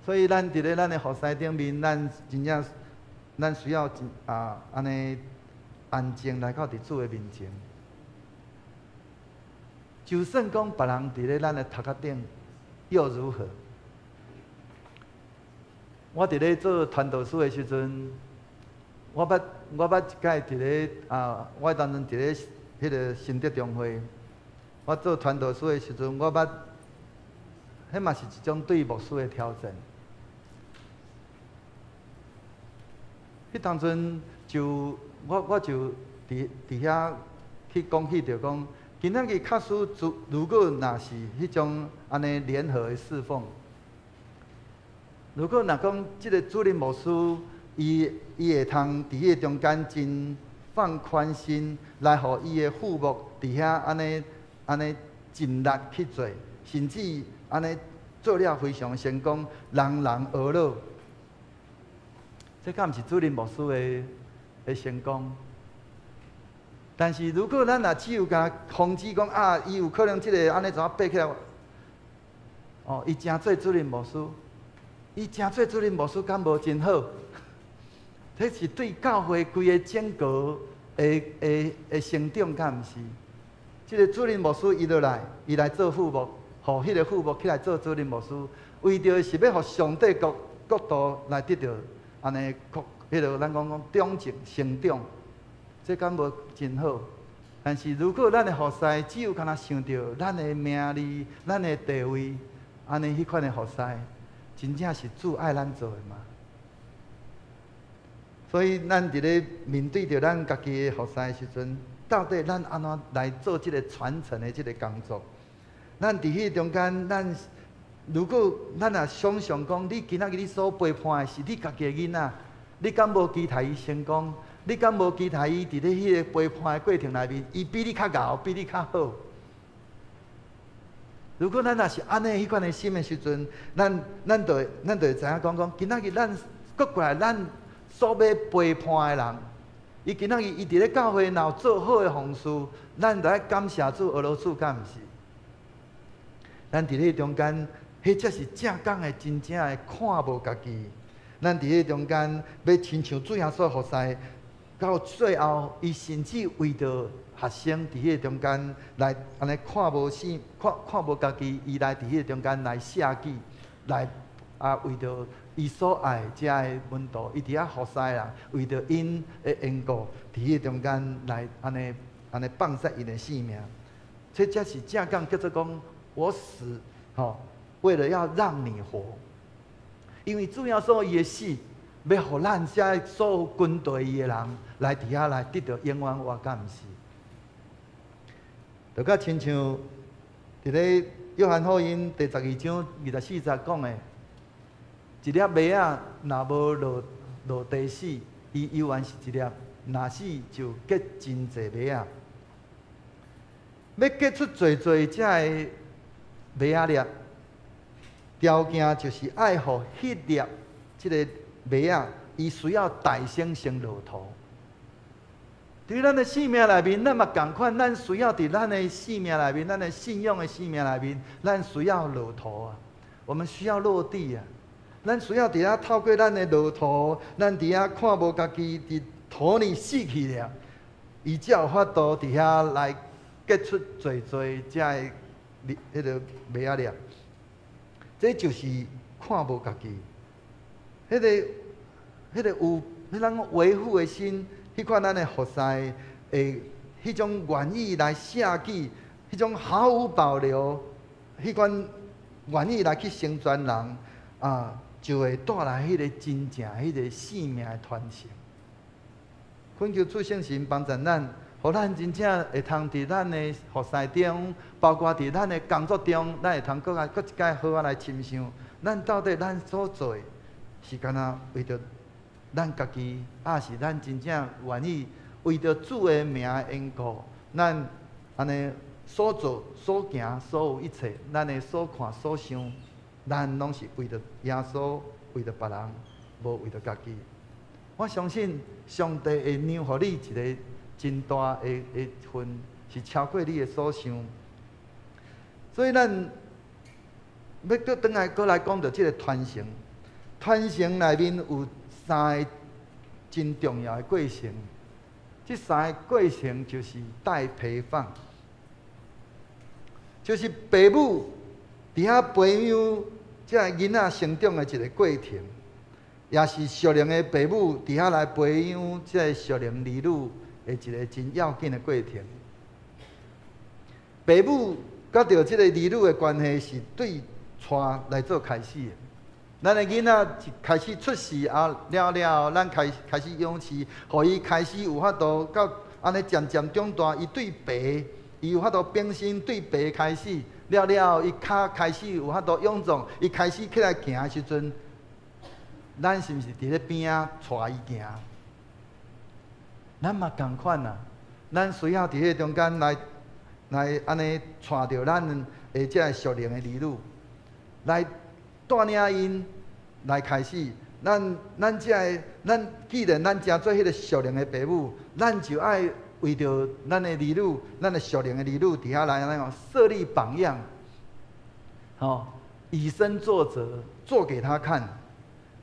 所以咱佇咧咱的服侍頂面，咱真正咱需要真啊按呢安靜來到佇主的面前。就算講別人佇咧咱的頭殼頂，又如何？我佇咧做傳道師的時陣，我捌一擺佇咧啊，我當陣佇咧彼个新德中會，我做傳道師的時陣，我捌，彼嘛是一種對牧師的挑戰。彼當陣就我就佇遐去講起著講，今仔日假使如果若是彼種按呢聯合的侍奉，如果若講這个主任牧師，伊會通佇彼个中間真放寬心，來予伊的副牧佇遐按呢按呢盡力去做，甚至按呢做了非常成功，人人學樂。這敢毋是主任牧師的成功？但是如果咱若只有共防止講啊，伊有可能這个按呢怎仔爬起來？哦，伊誠做主任牧師，伊誠做主任牧師敢無真好？這是對教會規个整個的成長，敢毋是？這个主任牧師伊落來，伊來做副牧，予彼个副牧起來做主任牧師，為著是欲予上帝國度來得著按呢擴，彼个咱講講長進成長，這敢無真好？但是如果咱的服侍只有干焦想著咱的名利、咱的地位，按呢彼款的服侍，真正是主愛咱做的嗎？所以咱佇咧面對著咱家己的服侍的時陣，到底咱按怎來做這个傳承的這个工作？咱佇彼中間，咱如果咱若想像講，你今仔日你所陪伴的是你家己的囡仔，你敢無期待伊成功？你敢無期待伊佇咧彼个陪伴的過程內面，伊比你較𠢕，比你較好？如果咱若是按呢彼款的心的時陣，咱就會知影講講，今仔日咱閣過來，咱所欲陪伴的人，伊今仔日伊佇咧教會若有做好的服事，咱就愛感謝主、阿羅主，敢毋是？咱佇咧中間，彼才是正港的、真正的看無家己。咱佇咧中間，欲親像主耶穌服侍，到最後，伊甚至為著學生佇彼个中間來按呢看無生，看看無家己，伊來佇彼个中間來捨己，來啊為著伊所愛遮的門徒，伊佇遐服侍人，為著𪜶的緣故，佇彼个中間來按呢按呢放捨𪜶的性命。這才是正港叫做講，我死吼，為了要讓你活。因為主耶穌伊的死，欲予咱遮所有跟隨伊的人來佇遐來得著永遠活，敢毋是？就佮親像佇咧約翰福音第12章24節講的，一粒麥仔若無落地死，伊猶原是一粒；若死就結真濟麥仔。欲結出濟濟遮的麥仔粒，條件就是愛予彼粒這个麥仔，伊需要代先先落土。佇咱的生命內面，咱嘛仝款，咱需要佇咱的生命內面，咱的信仰的生命內面，咱需要落土啊！我們需要落地啊！咱需要佇遐透過咱的落土，咱佇遐看無家己佇土裡死去了，伊才有法度佇遐來結出濟濟遮的彼个麥仔粒。這就是看無家己，彼个有彼種為父的心，彼款咱的服侍的彼種願意來捨己，彼種毫無保留，彼款願意來去成全人啊，就會帶來彼个真正彼个生命的傳承。懇求主聖神幫助咱，予咱真正會通佇咱的服侍中，包括佇咱的工作中，咱會通閣來閣一擺好好來深想，咱到底咱所做的是干焦為著咱家己，抑是咱真正願意為著主的名緣故，咱按呢所做所行所有一切，咱的所看所想，咱攏是為著耶穌，為著別人，無為著家己。我相信上帝會讓予你一个真大的份，是超過你的所想。所以咱欲閣轉來閣來講著這个傳承，傳承內面有三个真重要的過程。這三个過程就是帶陪放，就是爸母佇遐培養這个囡仔成長的一个過程，也是屬靈的爸母佇遐來培養這个屬靈兒女的一个真要緊的過程。爸母佮著這个兒女的關係是對帶來做開始的。咱的囡仔一開始出世啊了了，咱開開始養飼，予伊開始有法度到按呢漸漸長大，伊對爸，伊有法度秉性對爸開始了了，伊跤開始有法度踴壯，伊開始起來行的時陣，咱是毋是佇咧邊仔帶伊行？咱嘛仝款啊，咱需要佇彼中間來來按呢帶著咱的這个屬靈的兒女，來帶領𪜶來開始。咱咱這个，咱既然咱成做彼个屬靈的爸母，咱就愛為著咱的兒女，咱的屬靈的兒女佇遐來按呢講設立榜樣，吼，以身作則，做給他看。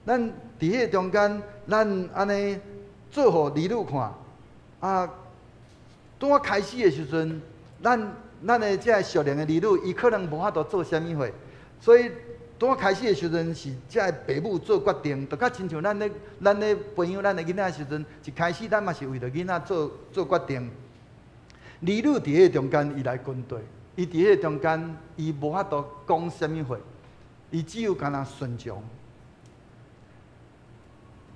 咱佇彼个中間，咱按呢做予兒女看。啊，拄仔開始的時陣，咱咱的這个屬靈的兒女，伊可能無法度做啥物貨，所以拄仔開始的時陣是這个爸母做決定，就較親像咱咧咱咧培養咱的囡仔的時陣，一開始咱嘛是為著囡仔做做決定。兒女佇彼个中間，伊來跟綴，伊佇彼个中間，伊無法度講啥物話，伊只有干焦順從。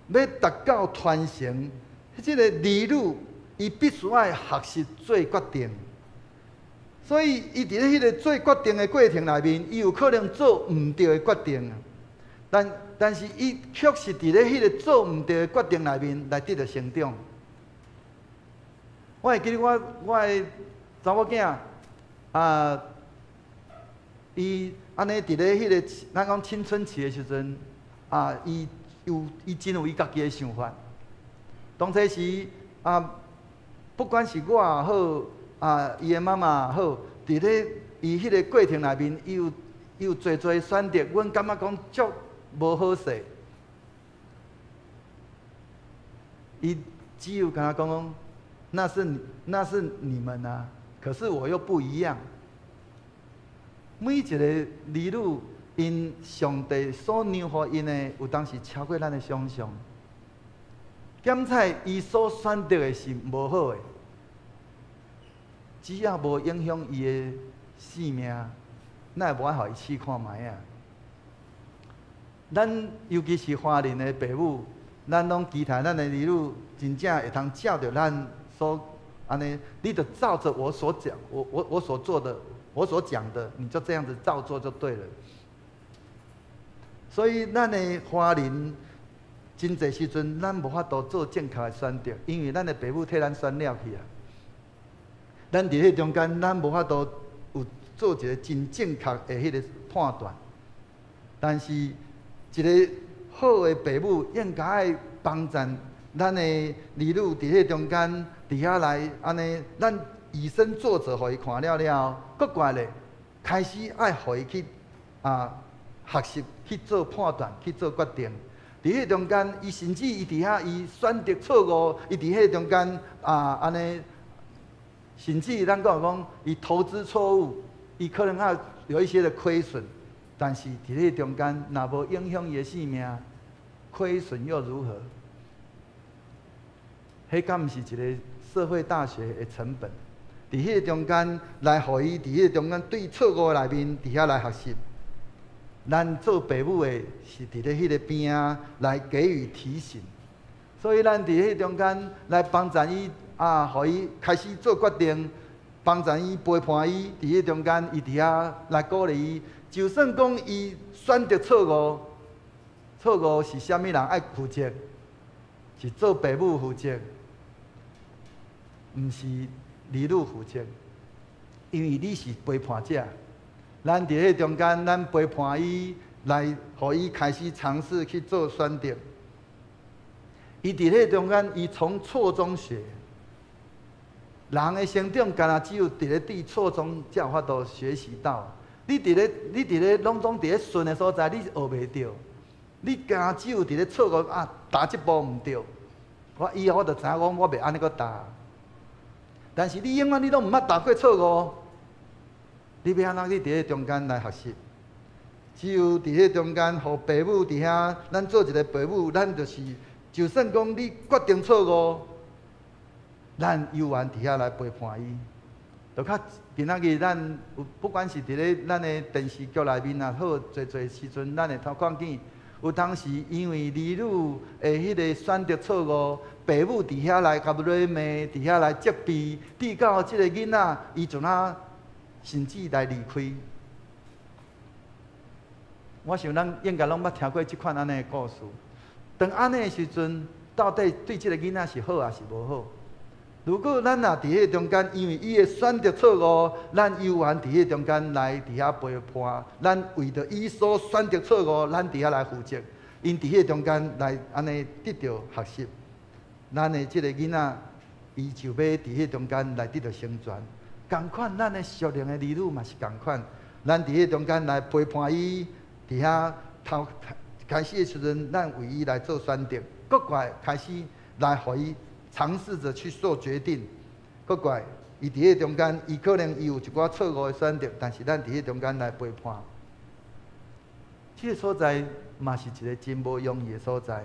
欲達到傳承，這个兒女伊必須愛學習做決定。所以，伊佇咧彼个做決定的過程內面，伊有可能做毋對的決定，但但是伊確實佇咧彼个做毋對的決定內面來得著成長。我會記得我我的查某囝啊，伊按呢佇咧彼个咱講青春期的時陣啊，伊有伊真有伊家己的想法。當初時啊，不管是我也好，啊，伊的媽媽也好，佇咧伊彼个過程內面，伊有伊有濟濟選擇，阮感覺講足無好勢。伊只有共我講講，那是那是你們啊，可是我又不一樣。每一個兒女，𪜶上帝所讓予𪜶的，有當時超過咱的想象。檢採伊所選擇的是無好的，只要無影響伊的性命，咱會無愛予伊試看覓仔。咱尤其是華人的爸母，咱攏期待咱的兒女真正會通照著咱所按呢，你就照著我所講，我我我所做的，我所講的，你就這樣子照做就對了。所以咱的華人真濟時陣，咱無法度做正確的選擇，因為咱的爸母替咱選了去啊。咱佇彼中間，咱無法度有做一个真正確的彼个判斷。但是，一个好的爸母應該愛幫助咱的兒女佇彼中間，佇遐來按呢，咱以身作則，予伊看了了後，閣過來咧，開始愛予伊去啊學習去做判斷，去做決定。佇彼中間，伊甚至伊佇遐伊選擇錯誤，伊佇彼中間啊按呢，甚至咱講講，伊投資錯誤，伊可能啊有一些的虧損，但是佇彼中間，若無影響伊的性命，虧損又如何？彼敢毋是一个社會大學的成本？佇彼個中間來，予伊佇彼個中間對錯誤內面佇遐來學習。咱做爸母的是佇咧彼个邊仔來給予提醒，所以咱佇彼中間來幫助伊啊，予伊開始做決定，幫助伊陪伴伊佇彼中間，伊佇遐來鼓勵伊。就算講伊選擇錯誤，錯誤是啥物人愛負責？是做爸母負責，毋是兒女負責，因為你是陪伴者。咱佇彼中間，咱陪伴伊來，予伊開始嘗試去做選擇。伊佇彼中間，伊從錯中學。人的成長，敢若只有佇咧佇錯中才有法度學習到。你佇咧攏總佇咧順的所在，你學袂著。你敢若只有佇咧錯誤啊，踏這步毋對，我以後我就知影講我袂按呢閣踏。但是你永遠你攏毋捌踏過錯誤，你欲按怎去佇咧中間來學習？只有佇彼中間，予父母佇遐，咱做一个父母，咱就是，就算講你決定錯誤，咱猶原佇遐來陪伴伊。就較今仔日咱有，不管是佇咧咱的電視劇內面也好，濟濟時陣咱會通看見，有當時因為兒女的彼个選擇錯誤，父母佇遐來共咧罵，佇遐來責備，直到這个囡仔伊陣仔甚至來離開。我想咱應該攏捌聽過這款按呢的故事。當按呢的時陣，到底對這个囡仔是好抑是無好？如果咱若佇彼中間，因為伊的選擇錯誤，咱猶原佇彼中間來佇遐陪伴，咱為著伊所選擇錯誤，咱佇遐來負責，𪜶佇彼中間來按呢得著學習，咱的這个囡仔，伊就欲佇彼中間來得著成全。仝款，咱的屬靈的兒女嘛是仝款，咱佇彼中間來陪伴伊，佇遐頭開始的時陣，咱為伊來做選擇，閣過來開始來予伊嘗試著去做決定，閣過來，伊佇彼中間，伊可能伊有一寡錯誤的選擇，但是咱佇彼中間來陪伴。這个所在嘛是一个真無容易的所在，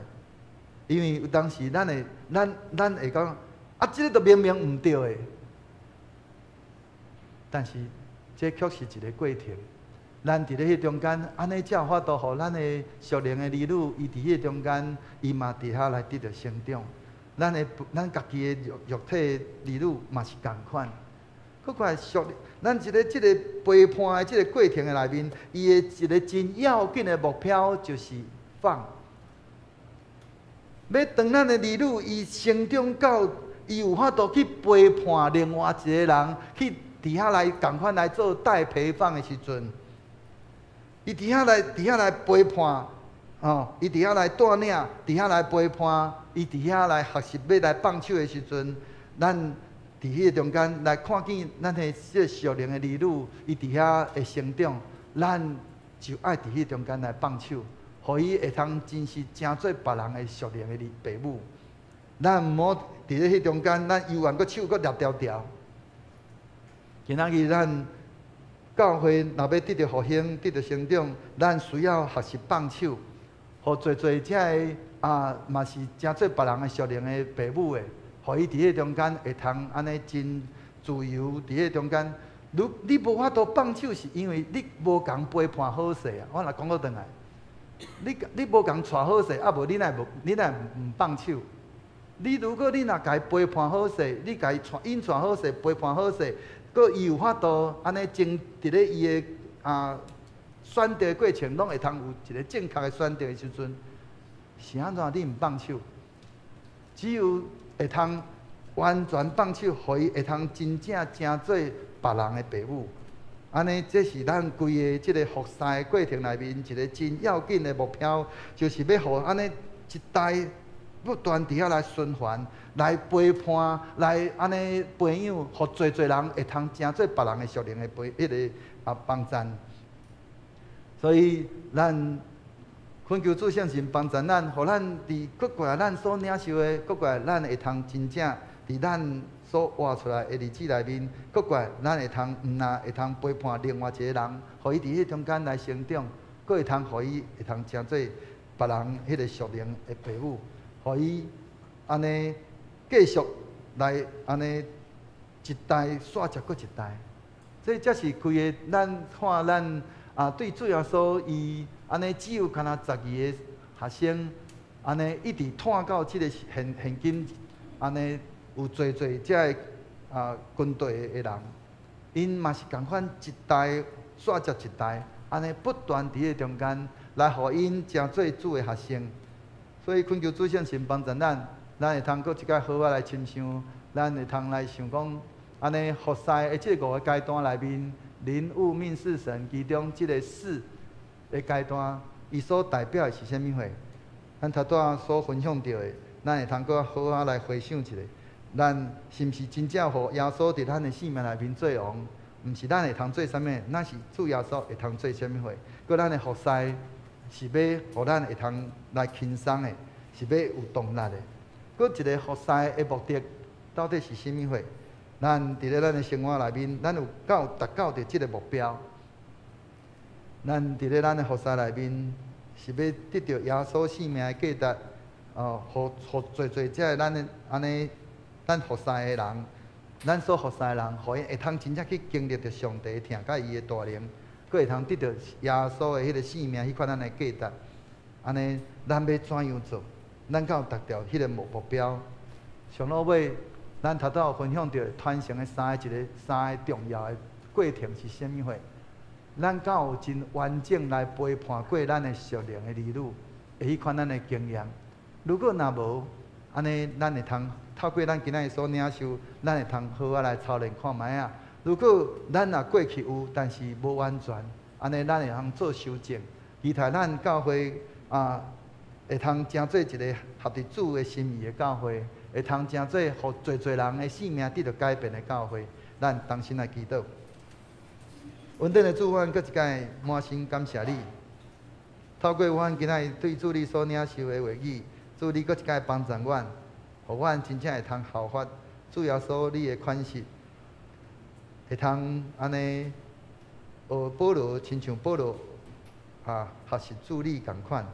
因為有當時咱會講，啊，這个就明明毋對的，但是這卻是一个過程。咱佇咧彼中間，按呢才有法度，予咱的屬靈的兒女，伊佇彼中間，伊嘛佇遐來得著成長。咱家己的肉體兒女嘛是仝款，閣過來屬咱一个這个陪伴的這个過程的內面，伊的一个真要緊的目標就是放。欲當咱的兒女伊成長到伊有法度去陪伴另外一个人去佇遐來仝款來做代陪放的時陣，伊佇遐來陪伴。哦，伊佇遐來帶領，佇遐來陪伴，伊佇遐來學習欲來放手的時陣，咱佇彼個中間來看見咱的這個屬靈的兒女，伊佇遐會成長，咱就愛佇彼個中間來放手，予伊會通真實成做別人的屬靈的父母。咱毋好佇咧彼中間，咱猶原閣手閣掠牢牢。今仔日咱教會若欲得著復興、得著成長，咱需要學習放手。予濟濟遮个啊，嘛是成做別人的屬靈的父母的，予伊佇彼中間會通按呢真自由佇彼中間。如你無法度放手，是因為你無共陪伴好勢啊！我若講閣轉來，你無共帶好勢，啊無你若無你若毋放手？你如果你若共伊陪伴好勢，你共伊帶𪜶帶好勢，陪伴好勢，閣伊有法度按呢真佇咧伊的啊。選擇的過程，攏會通有一个正確的選擇的時陣，是按怎你毋放手？只有會通完全放手，予伊會通真正成做別人的父母。按呢，這是咱規个這个服侍的過程內面一个真要緊的目標，就是欲予按呢一代不斷佇遐來循環，來陪伴，來按呢培養，予濟濟人會通成做別人的屬靈的陪彼个啊幫贊。所以，咱懇求主聖神幫助咱，予咱佇閣過來咱所領受的，閣過來咱會通真正佇咱所活出來的日子內面，閣過來咱會通毋但會通陪伴另外一個人，予伊佇彼中間來成長，閣會通予伊會通成做別人彼個屬靈的父母，予伊按呢繼續來按呢一代紲接閣一代。這才是規个咱看咱。啊，對主耶穌，伊按呢只有敢若十二个學生，按呢一直拖到這个現今，按呢有濟濟遮个啊軍隊的人，𪜶嘛是仝款一代紲接一代，按呢不斷佇彼中間來予𪜶成做主的學生。所以懇求主聖神幫助咱，咱會通閣一擺好好來深想，咱會通來想講，按呢服侍的這五个階段內面。人物命事神，其中這个事的階段，伊所代表的是啥物貨？咱頭拄仔所分享著的，咱會通閣好好來回想一下，咱是毋是真正予耶穌佇咱的生命內面做王？毋是咱會通做啥物，咱是主耶穌會通做啥物貨？閣咱的服侍是欲予咱會通來輕鬆的，是欲有動力的。閣一个服侍的目的到底是啥物貨？咱佇咧咱的生活內面，咱有夠達到著這个目標？咱佇咧咱的服侍內面，是欲得著耶穌生命的價值，哦，予予濟濟這个咱的按呢，咱服侍的人，咱所服侍的人，予𪜶會通真正去經歷著上帝的疼佮伊的大能，閣會通得著耶穌的彼个生命彼款按呢價值。按呢，咱欲怎樣做？咱敢有達著彼个目標？上落尾，咱頭拄有分享著傳承的三个一个三个重要的過程是啥物貨？咱敢有真完整來陪伴過咱的屬靈的兒女，的彼款咱的經驗？如果若無，按呢，咱會通透過咱今仔日所領受，咱會通好好來操練看覓仔。如果咱若過去有，但是無完全，按呢，咱會通做修正。期待咱教會啊，會通成做一个合佇主的心意的教會，會通成做予濟濟人的生命得著改變的教會。咱同心來祈禱。恩典的主，阮閣一擺滿心感謝你。透過阮今仔日對主你所領受的話語，主你閣一擺幫助阮，予阮真正會通效法主耶穌你的款式，會通按呢學保羅，親像保羅啊，學習主你仝款。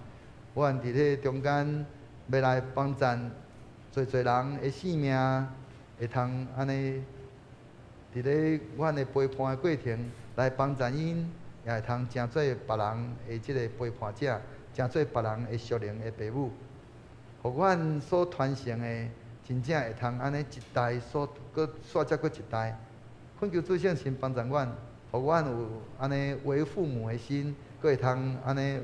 阮佇咧中間欲來幫贊濟濟人的生命，會通按呢佇咧阮的陪伴的過程來幫贊𪜶，也會通成做別人的這个陪伴者，成做別人的屬靈的爸母。予阮所傳承的，真正會通按呢一代所閣煞接閣一代。懇求主聖神幫助阮，予阮有按呢為父母的心，閣會通按呢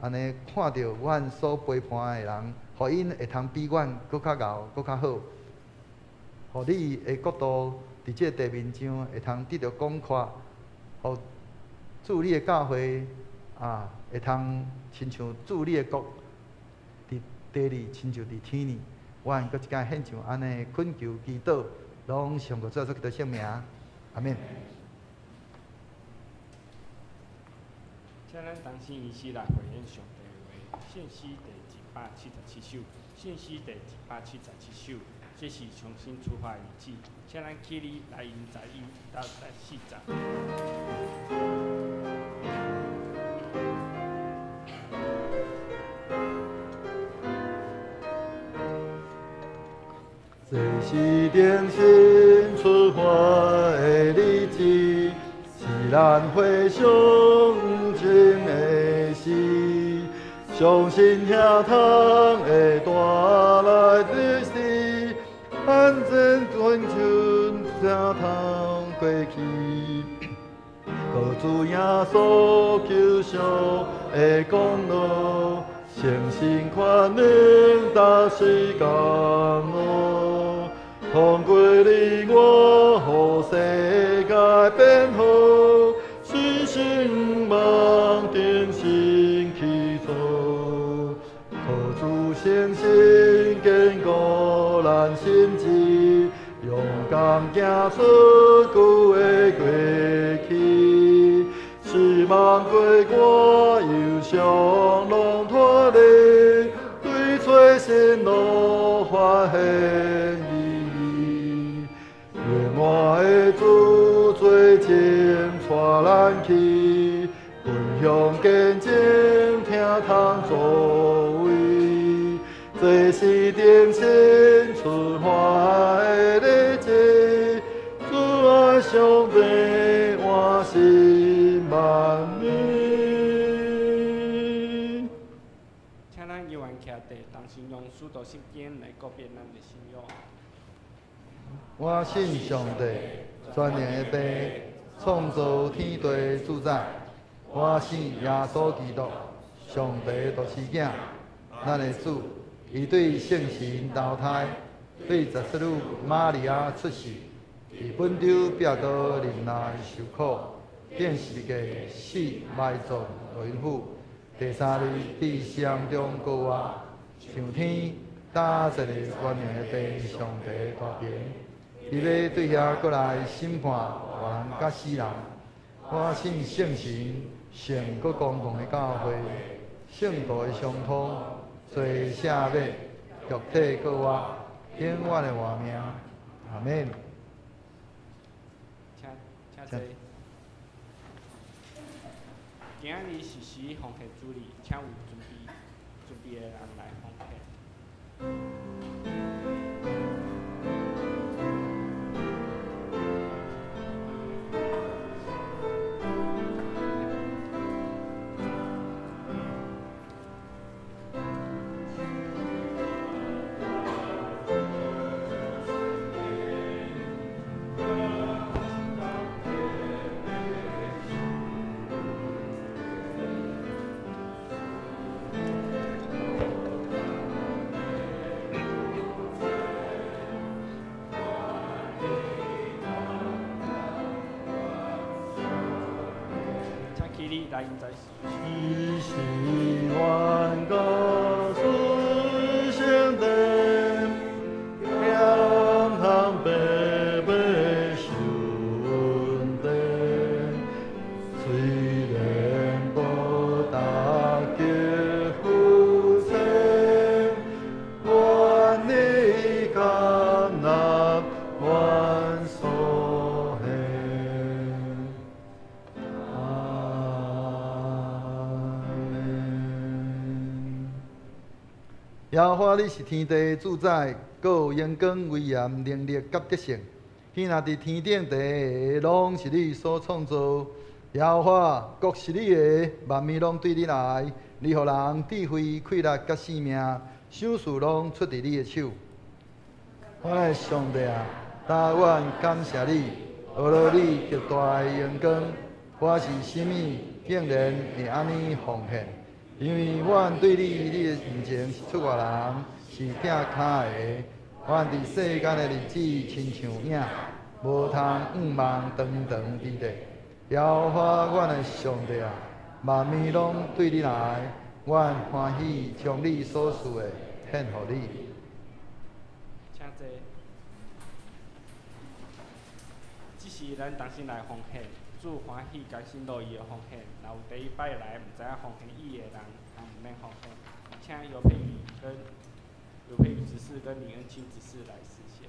按呢看著阮所陪伴的人，予𪜶會通比阮閣較𠢕、閣較好。予你的國度佇這個地面上會通得著廣闊，予主你的教會啊，會通親像主你的國佇地裡，親像佇天裡。阮閣一擺獻上按呢懇求祈禱，攏上過主耶穌基督聖名，阿們。請咱同心一起來回應上帝的話，信詩第177首，信詩第177首，這是重新出發的日子，請咱起立來迎11到14節。這是重新出發的日子，是咱回想前的事，相信疼痛會帶來的是，安怎困春疼痛過去，靠主耶穌救贖的功勞，誠心權能達時間路，通過你我，予世界變好，信心望定心去做，靠主信心堅固咱心志，勇敢行出舊的過去，希望過我憂傷攏脫離，對找新路發現意義。願我的主做前帶咱去，分享見證聽通作為，這是重新出發的日子，主愛上帝換新萬年。請咱猶原徛佇同心用使徒信經來告別咱的信仰。我信上帝，全能的父，創造天地主宰。我信耶穌基督，上帝獨生囝，咱的主，伊對聖神投胎，對十七女瑪利亞出世，佇本丟彼拉多忍耐受苦，釘十字架死埋葬落陰府，第三日佇死人中復活，上天搭一个原谅的父上帝大平，伊欲对遐阁来审判活人佮死人。我信圣神、圣阁公共的教会、圣徒的相通、罪赦免、肉体阁活、永远的活命。阿免。请请坐。今仔日是施奉献主日，请有准备的人来奉献。来应在是万国诸圣殿，天堂白白受恩典，虽然无达结夫妻，愿你甘纳阮所献。耶和华，你是天地的主宰，阁有荣光、威严、能力佮得胜。彼若伫天顶地下，拢是你所创造。耶和华，国是你的，万物拢对你来。你予人智慧、气力佮性命，赏赐拢出伫你的手。我的上帝啊，当阮感谢你，学了你极大的荣光。我是啥物，竟然会按呢奉献？因为阮对你，你的面前是出外人，是疼跤的。阮伫世间的日子亲像影，无通向望长长之地。耶和华阮的上帝啊，万物拢对你来，阮欢喜将你所赐的献予你。请坐。这是咱同心来奉献。主欢喜甘心乐意的奉献，若有第一摆来毋知影奉献意义的人，也毋免奉献。请尤佩宇执事跟林恩清执事来司写。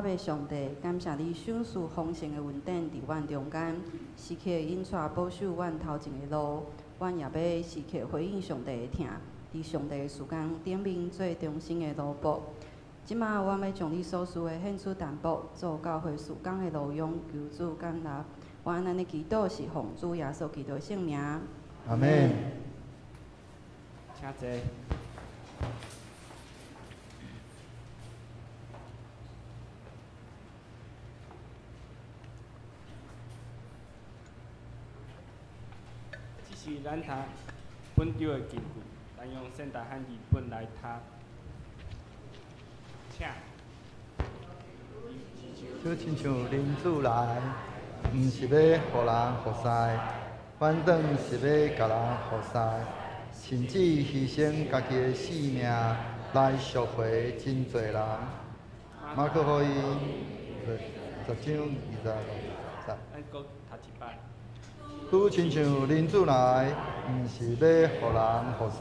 爸上帝，感謝你賞賜豐盛的恩典佇阮中間，時刻引帶保守阮頭前的路，阮也欲時刻回應上帝的疼，佇上帝的事工頂面做忠心的奴僕。這馬阮欲將你所賜的獻出淡薄，做教會事工的路用，求主感納。阮按呢祈禱是奉主耶穌基督的聖名。阿們。請坐。這是咱讀本週的經句，咱用現代漢語本來讀。請。就親像人子來，毋是欲予人服侍，反轉是欲共人服侍，甚至犧牲家己的性命來贖回真濟人。馬可福音10章26節。咱閣讀一擺。拄親像人子來，毋是欲予人服侍，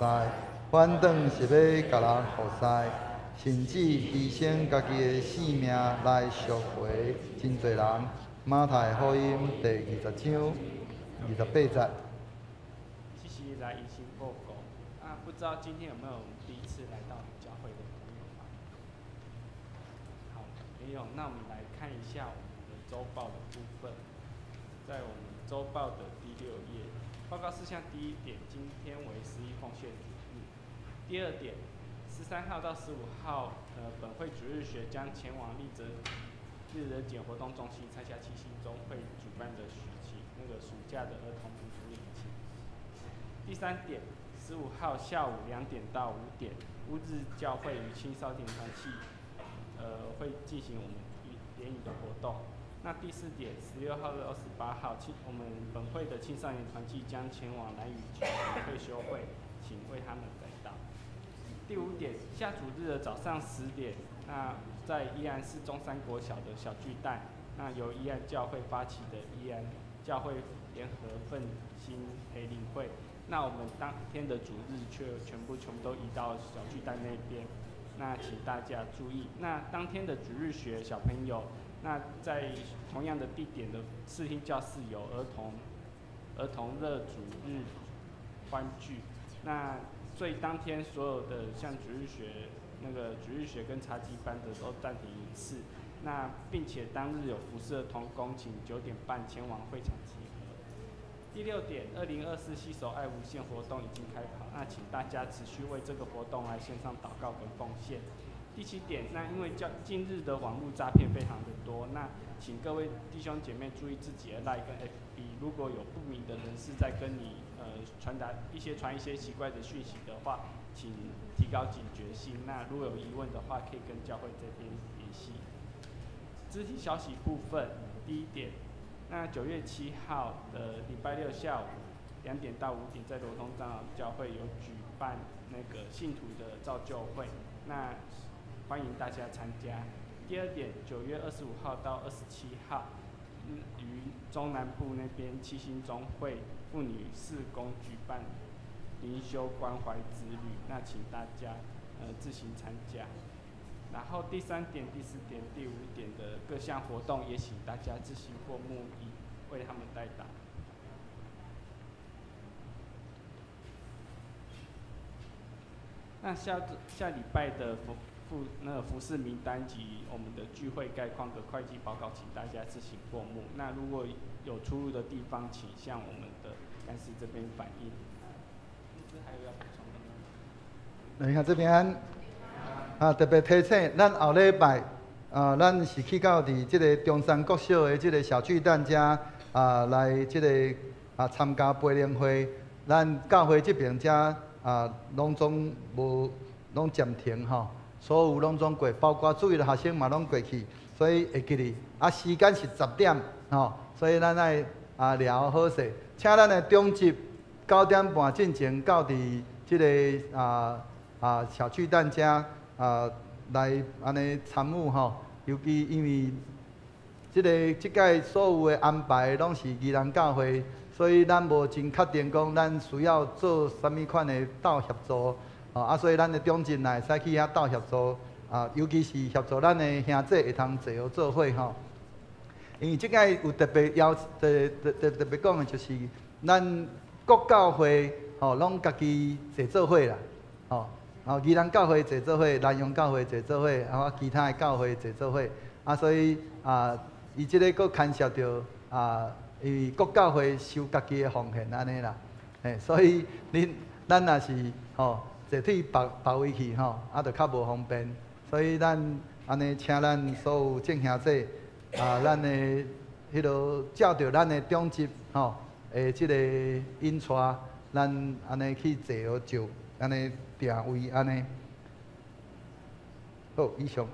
反轉是欲共人服侍，甚至犧牲家己的性命來贖回真濟人。馬太福音第20章28節。這是來迎新報告啊，不知道今天有沒有第一次來到教會的朋友嗎？好，沒有，那我們來看一下我們的週報的部分，在我們週報的第6頁，報告事項第一點，今天為十一奉獻主日。第二點，13號到15號，本會主日學將前往立澤日人檢活動中心參加七星中會主辦的暑假的兒童暑營期。第三點，15號下午2點到5點，烏日教會與青少年團契，會進行我們聯誼的活動。那第四點，16號到28號，我們本會的青少年團契將前往蘭嶼舉行退休會，請為他們代禱。第五點，下主日的早上10點，那在宜蘭市中山國小的小巨蛋，那由宜蘭教會發起的宜蘭教會聯合奮興培靈會，那我們當天的主日卻全部都移到小巨蛋那邊，那請大家注意，那當天的主日學小朋友，那在同樣的地點的視聽教室有兒童樂主日歡聚，那所以當天所有的像主日學、主日學跟茶几班的都暫停一次，那並且當日有服侍的同工，請9點半前往會場集合。第六點，2024攜手愛無限活動已經開跑，那請大家持續為這個活動來線上禱告跟奉獻。第七點，那因為近日的網絡詐騙非常的多，那請各位弟兄姐妹注意自己的 LINE 跟 FB，如果有不明的人士在跟你傳一些奇怪的訊息的話，請提高警覺性。那如果有疑問的話，可以跟教會這邊聯繫。肢體消息部分，第一點，那9月7號的禮拜六下午2點到5點，在羅東長老教會有舉辦那個信徒的造就會，那歡迎大家參加。第二點，9月25號到27號，於中南部那邊七星中會婦女事工舉辦靈修關懷之旅，那請大家自行參加。然後第三點、第四點、第五點的各項活動，也請大家自行過目，以為他們代禱。那下下禮拜的服事名單及我們的聚會概況的會計報告，請大家自行過目。那如果有出入的地方，請向我們的幹事這邊反映。這還有要補充的嗎？你看這邊啊，特別提醒，咱後禮拜啊，咱是去到佇這個中山國小的這個小巨蛋遮啊，來這個啊參加培靈會。咱教會這邊遮啊，攏總無攏暫停吼，所有攏總過，包括主日學生嘛攏過去，所以會記得啊，時間是10點吼，所以咱愛啊聊好勢，請咱的中集9點半進前到佇這個啊小巨蛋遮啊來按呢參與吼，尤其因為這個這屆所有的安排攏是宜蘭教會，所以咱無真確定講咱需要做啥物款的鬥協助，啊，所以咱的中進若會使去遐鬥協助，啊，尤其是協助咱的兄弟會通坐好做伙吼。因為這個有特別要特別講的，就是咱各教會吼攏家己坐做伙啦，吼，然後宜蘭教會坐做伙，南陽教會坐做伙，啊，其他的教會坐做伙，啊，所以啊，伊這个閣牽涉著啊，因為各教會收家己的奉獻按呢啦，嘿，所以恁咱若是吼坐去別別位去吼，啊，就較無方便，所以咱按呢請咱所有眾兄弟。啊，咱的彼落照著咱的長執吼，的這个引帶，咱按呢去坐好就按呢定位按呢。好，以上。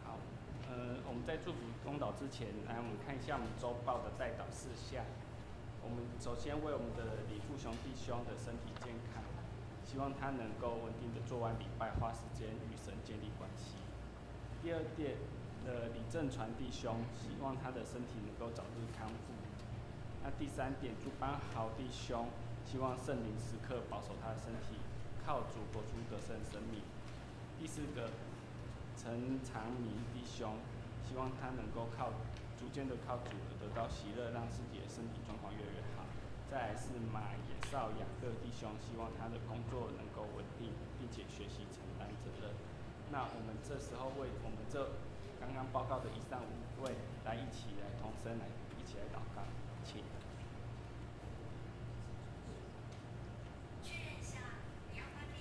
好，我們在祝福公禱之前，來我們看一下我們週報的代禱事項。我們首先為我們的李富雄弟兄的身體健康，希望他能夠穩定的做完禮拜，花時間與神建立關係。第二點。李正傳弟兄，希望他的身體能夠早日康復。那第三點，朱邦豪弟兄，希望聖靈時刻保守他的身體，靠主活出得勝生命。第四個，陳長明弟兄，希望他能夠靠逐漸的靠主而得到喜樂，讓自己的身體狀況越來越好。再來是馬野少雅各弟兄，希望他的工作能夠穩定，並且學習承擔責任。那我們這時候為我們這剛剛報告的以上五位來一起來同聲來一起來禱告，請。確認一下，你要關閉。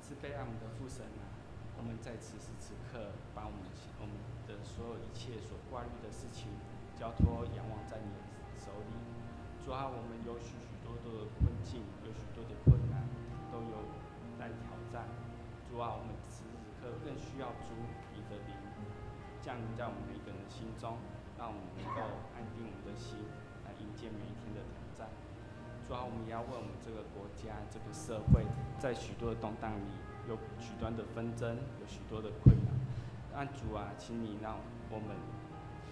慈悲愛我們的父神啊，我們在此時此刻，把我們的所有一切所掛慮的事情交託仰望在你手裡。主啊，我們有許許多多的困境，有許多的困難，都有在挑戰。主啊，我們此時此刻更需要主你的靈降臨在我們每個人的心中，讓我們能夠安定我們的心，來迎接每一天的挑戰。主啊，我們也要為我們這個國家、這個社會，在許多的動盪裡，有許多的紛爭，有許多的困難。但主啊，請你讓我們，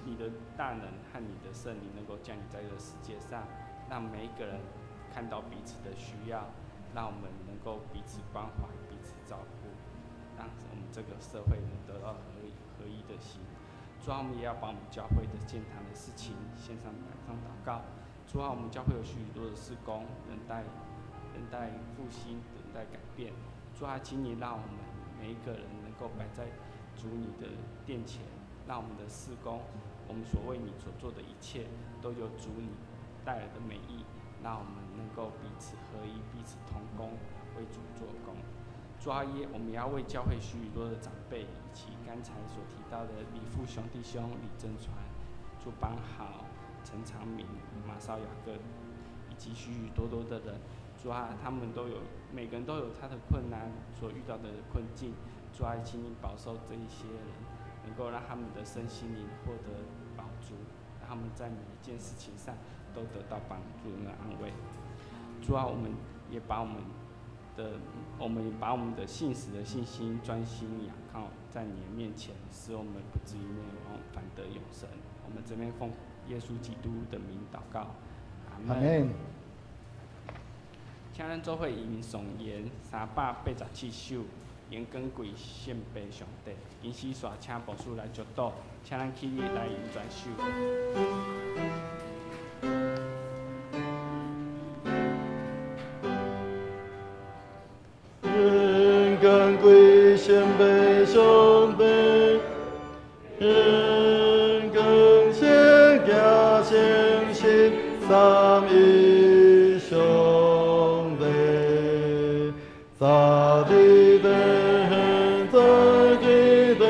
你的大能和你的聖靈能夠降臨在這個世界上，讓每一個人看到彼此的需要，讓我們能夠彼此關懷、彼此照顧，讓我們這個社會能得到合一的心。主啊，我們也要把我們教會的建堂的事情獻上擺上禱告。主啊，我們教會有許許多的事工，等待復興，等待改變。主啊，請你讓我們每一個人能夠擺在主你的殿前，讓我們的事工，我們所為你所做的一切，都有主你帶來的美意，讓我們能夠彼此合一，彼此同工，為主做工。主啊，我們也要為教會許許多的長輩，以及剛才所提到的李富雄弟兄、李正傳、朱邦豪、陳長明、馬少雅各，以及許許多多的人，主啊，他們都有每個人都有他的困難，所遇到的困境。主啊，請你保守這一些人，能夠讓他們的身心靈獲得飽足，讓他們在每一件事情上都得到幫助和安慰。主啊，我們也把我們的信實的信心專心仰靠在你的面前，使我們不至於滅亡，反得永生。我們這邊奉耶穌基督的名禱告，阿門。請咱做伙吟誦言387首，言光貴献俾上帝。因此，煞請牧師來祝禱，請咱起立來吟全首。愿光归献俾上帝，愿光献行诚实三一上帝，早伫地，现在伫地，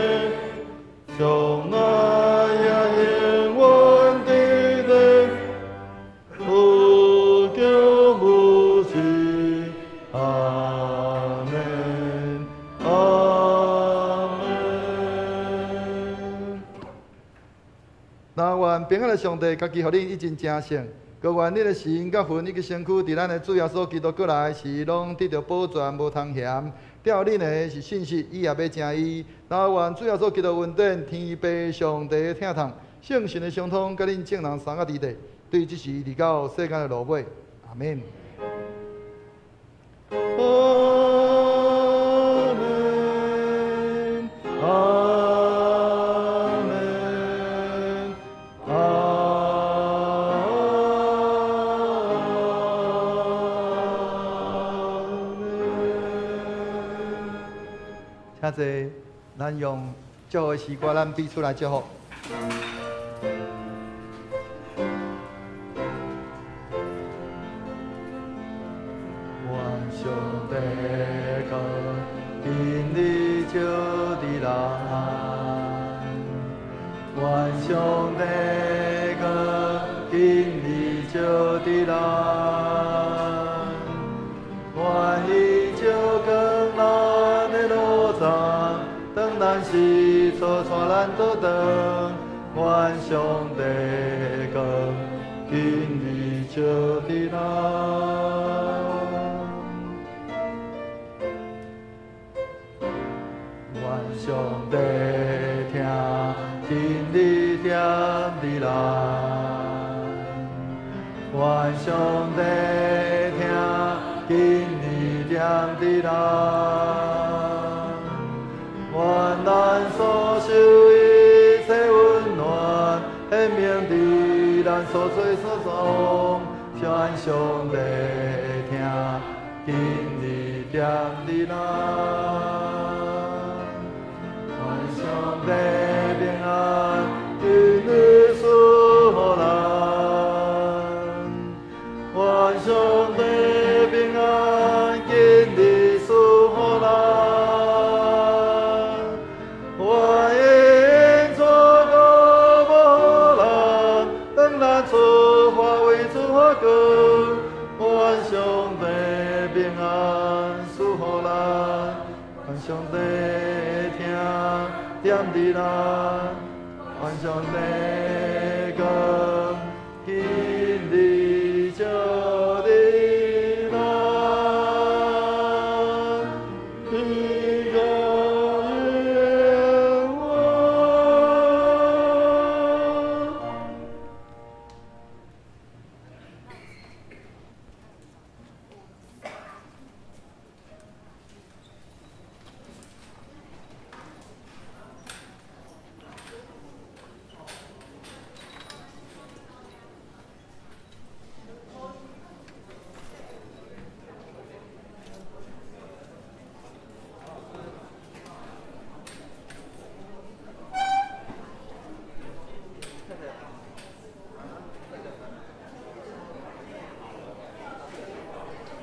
将来也永远願平安的上帝，家己予恁一盡成聖。閣願恁的神佮魂以及身軀，佇咱的主耶穌基督過來時，攏得著保全，無通嫌。吊恁的是信實，伊也欲成伊。若願主耶穌基督恩典、天父上帝的疼痛、聖神的相通，佮恁眾人三個佇底，對這時直到世間的落尾。阿們。阿們，阿們，阿們。請坐，咱用祝福的詩歌，咱彼此來祝福。願上帝光今日照佇咱，願上帝光今日照佇咱，願伊照光咱的路途，當咱失措，帶咱倒轉。願上帝光今日照佇咱。願上帝疼今日踮佇咱，願上帝疼今日踮佇咱，願咱所受一切溫暖，顯明佇咱所做所創，願上帝疼今日踮佇咱。願上帝平安，今日賜予咱。願上帝平安，今日賜予咱。願因錯過無咱，當咱出發為主發光。願上帝平安賜予咱，願上帝疼踮佇咱，願上帝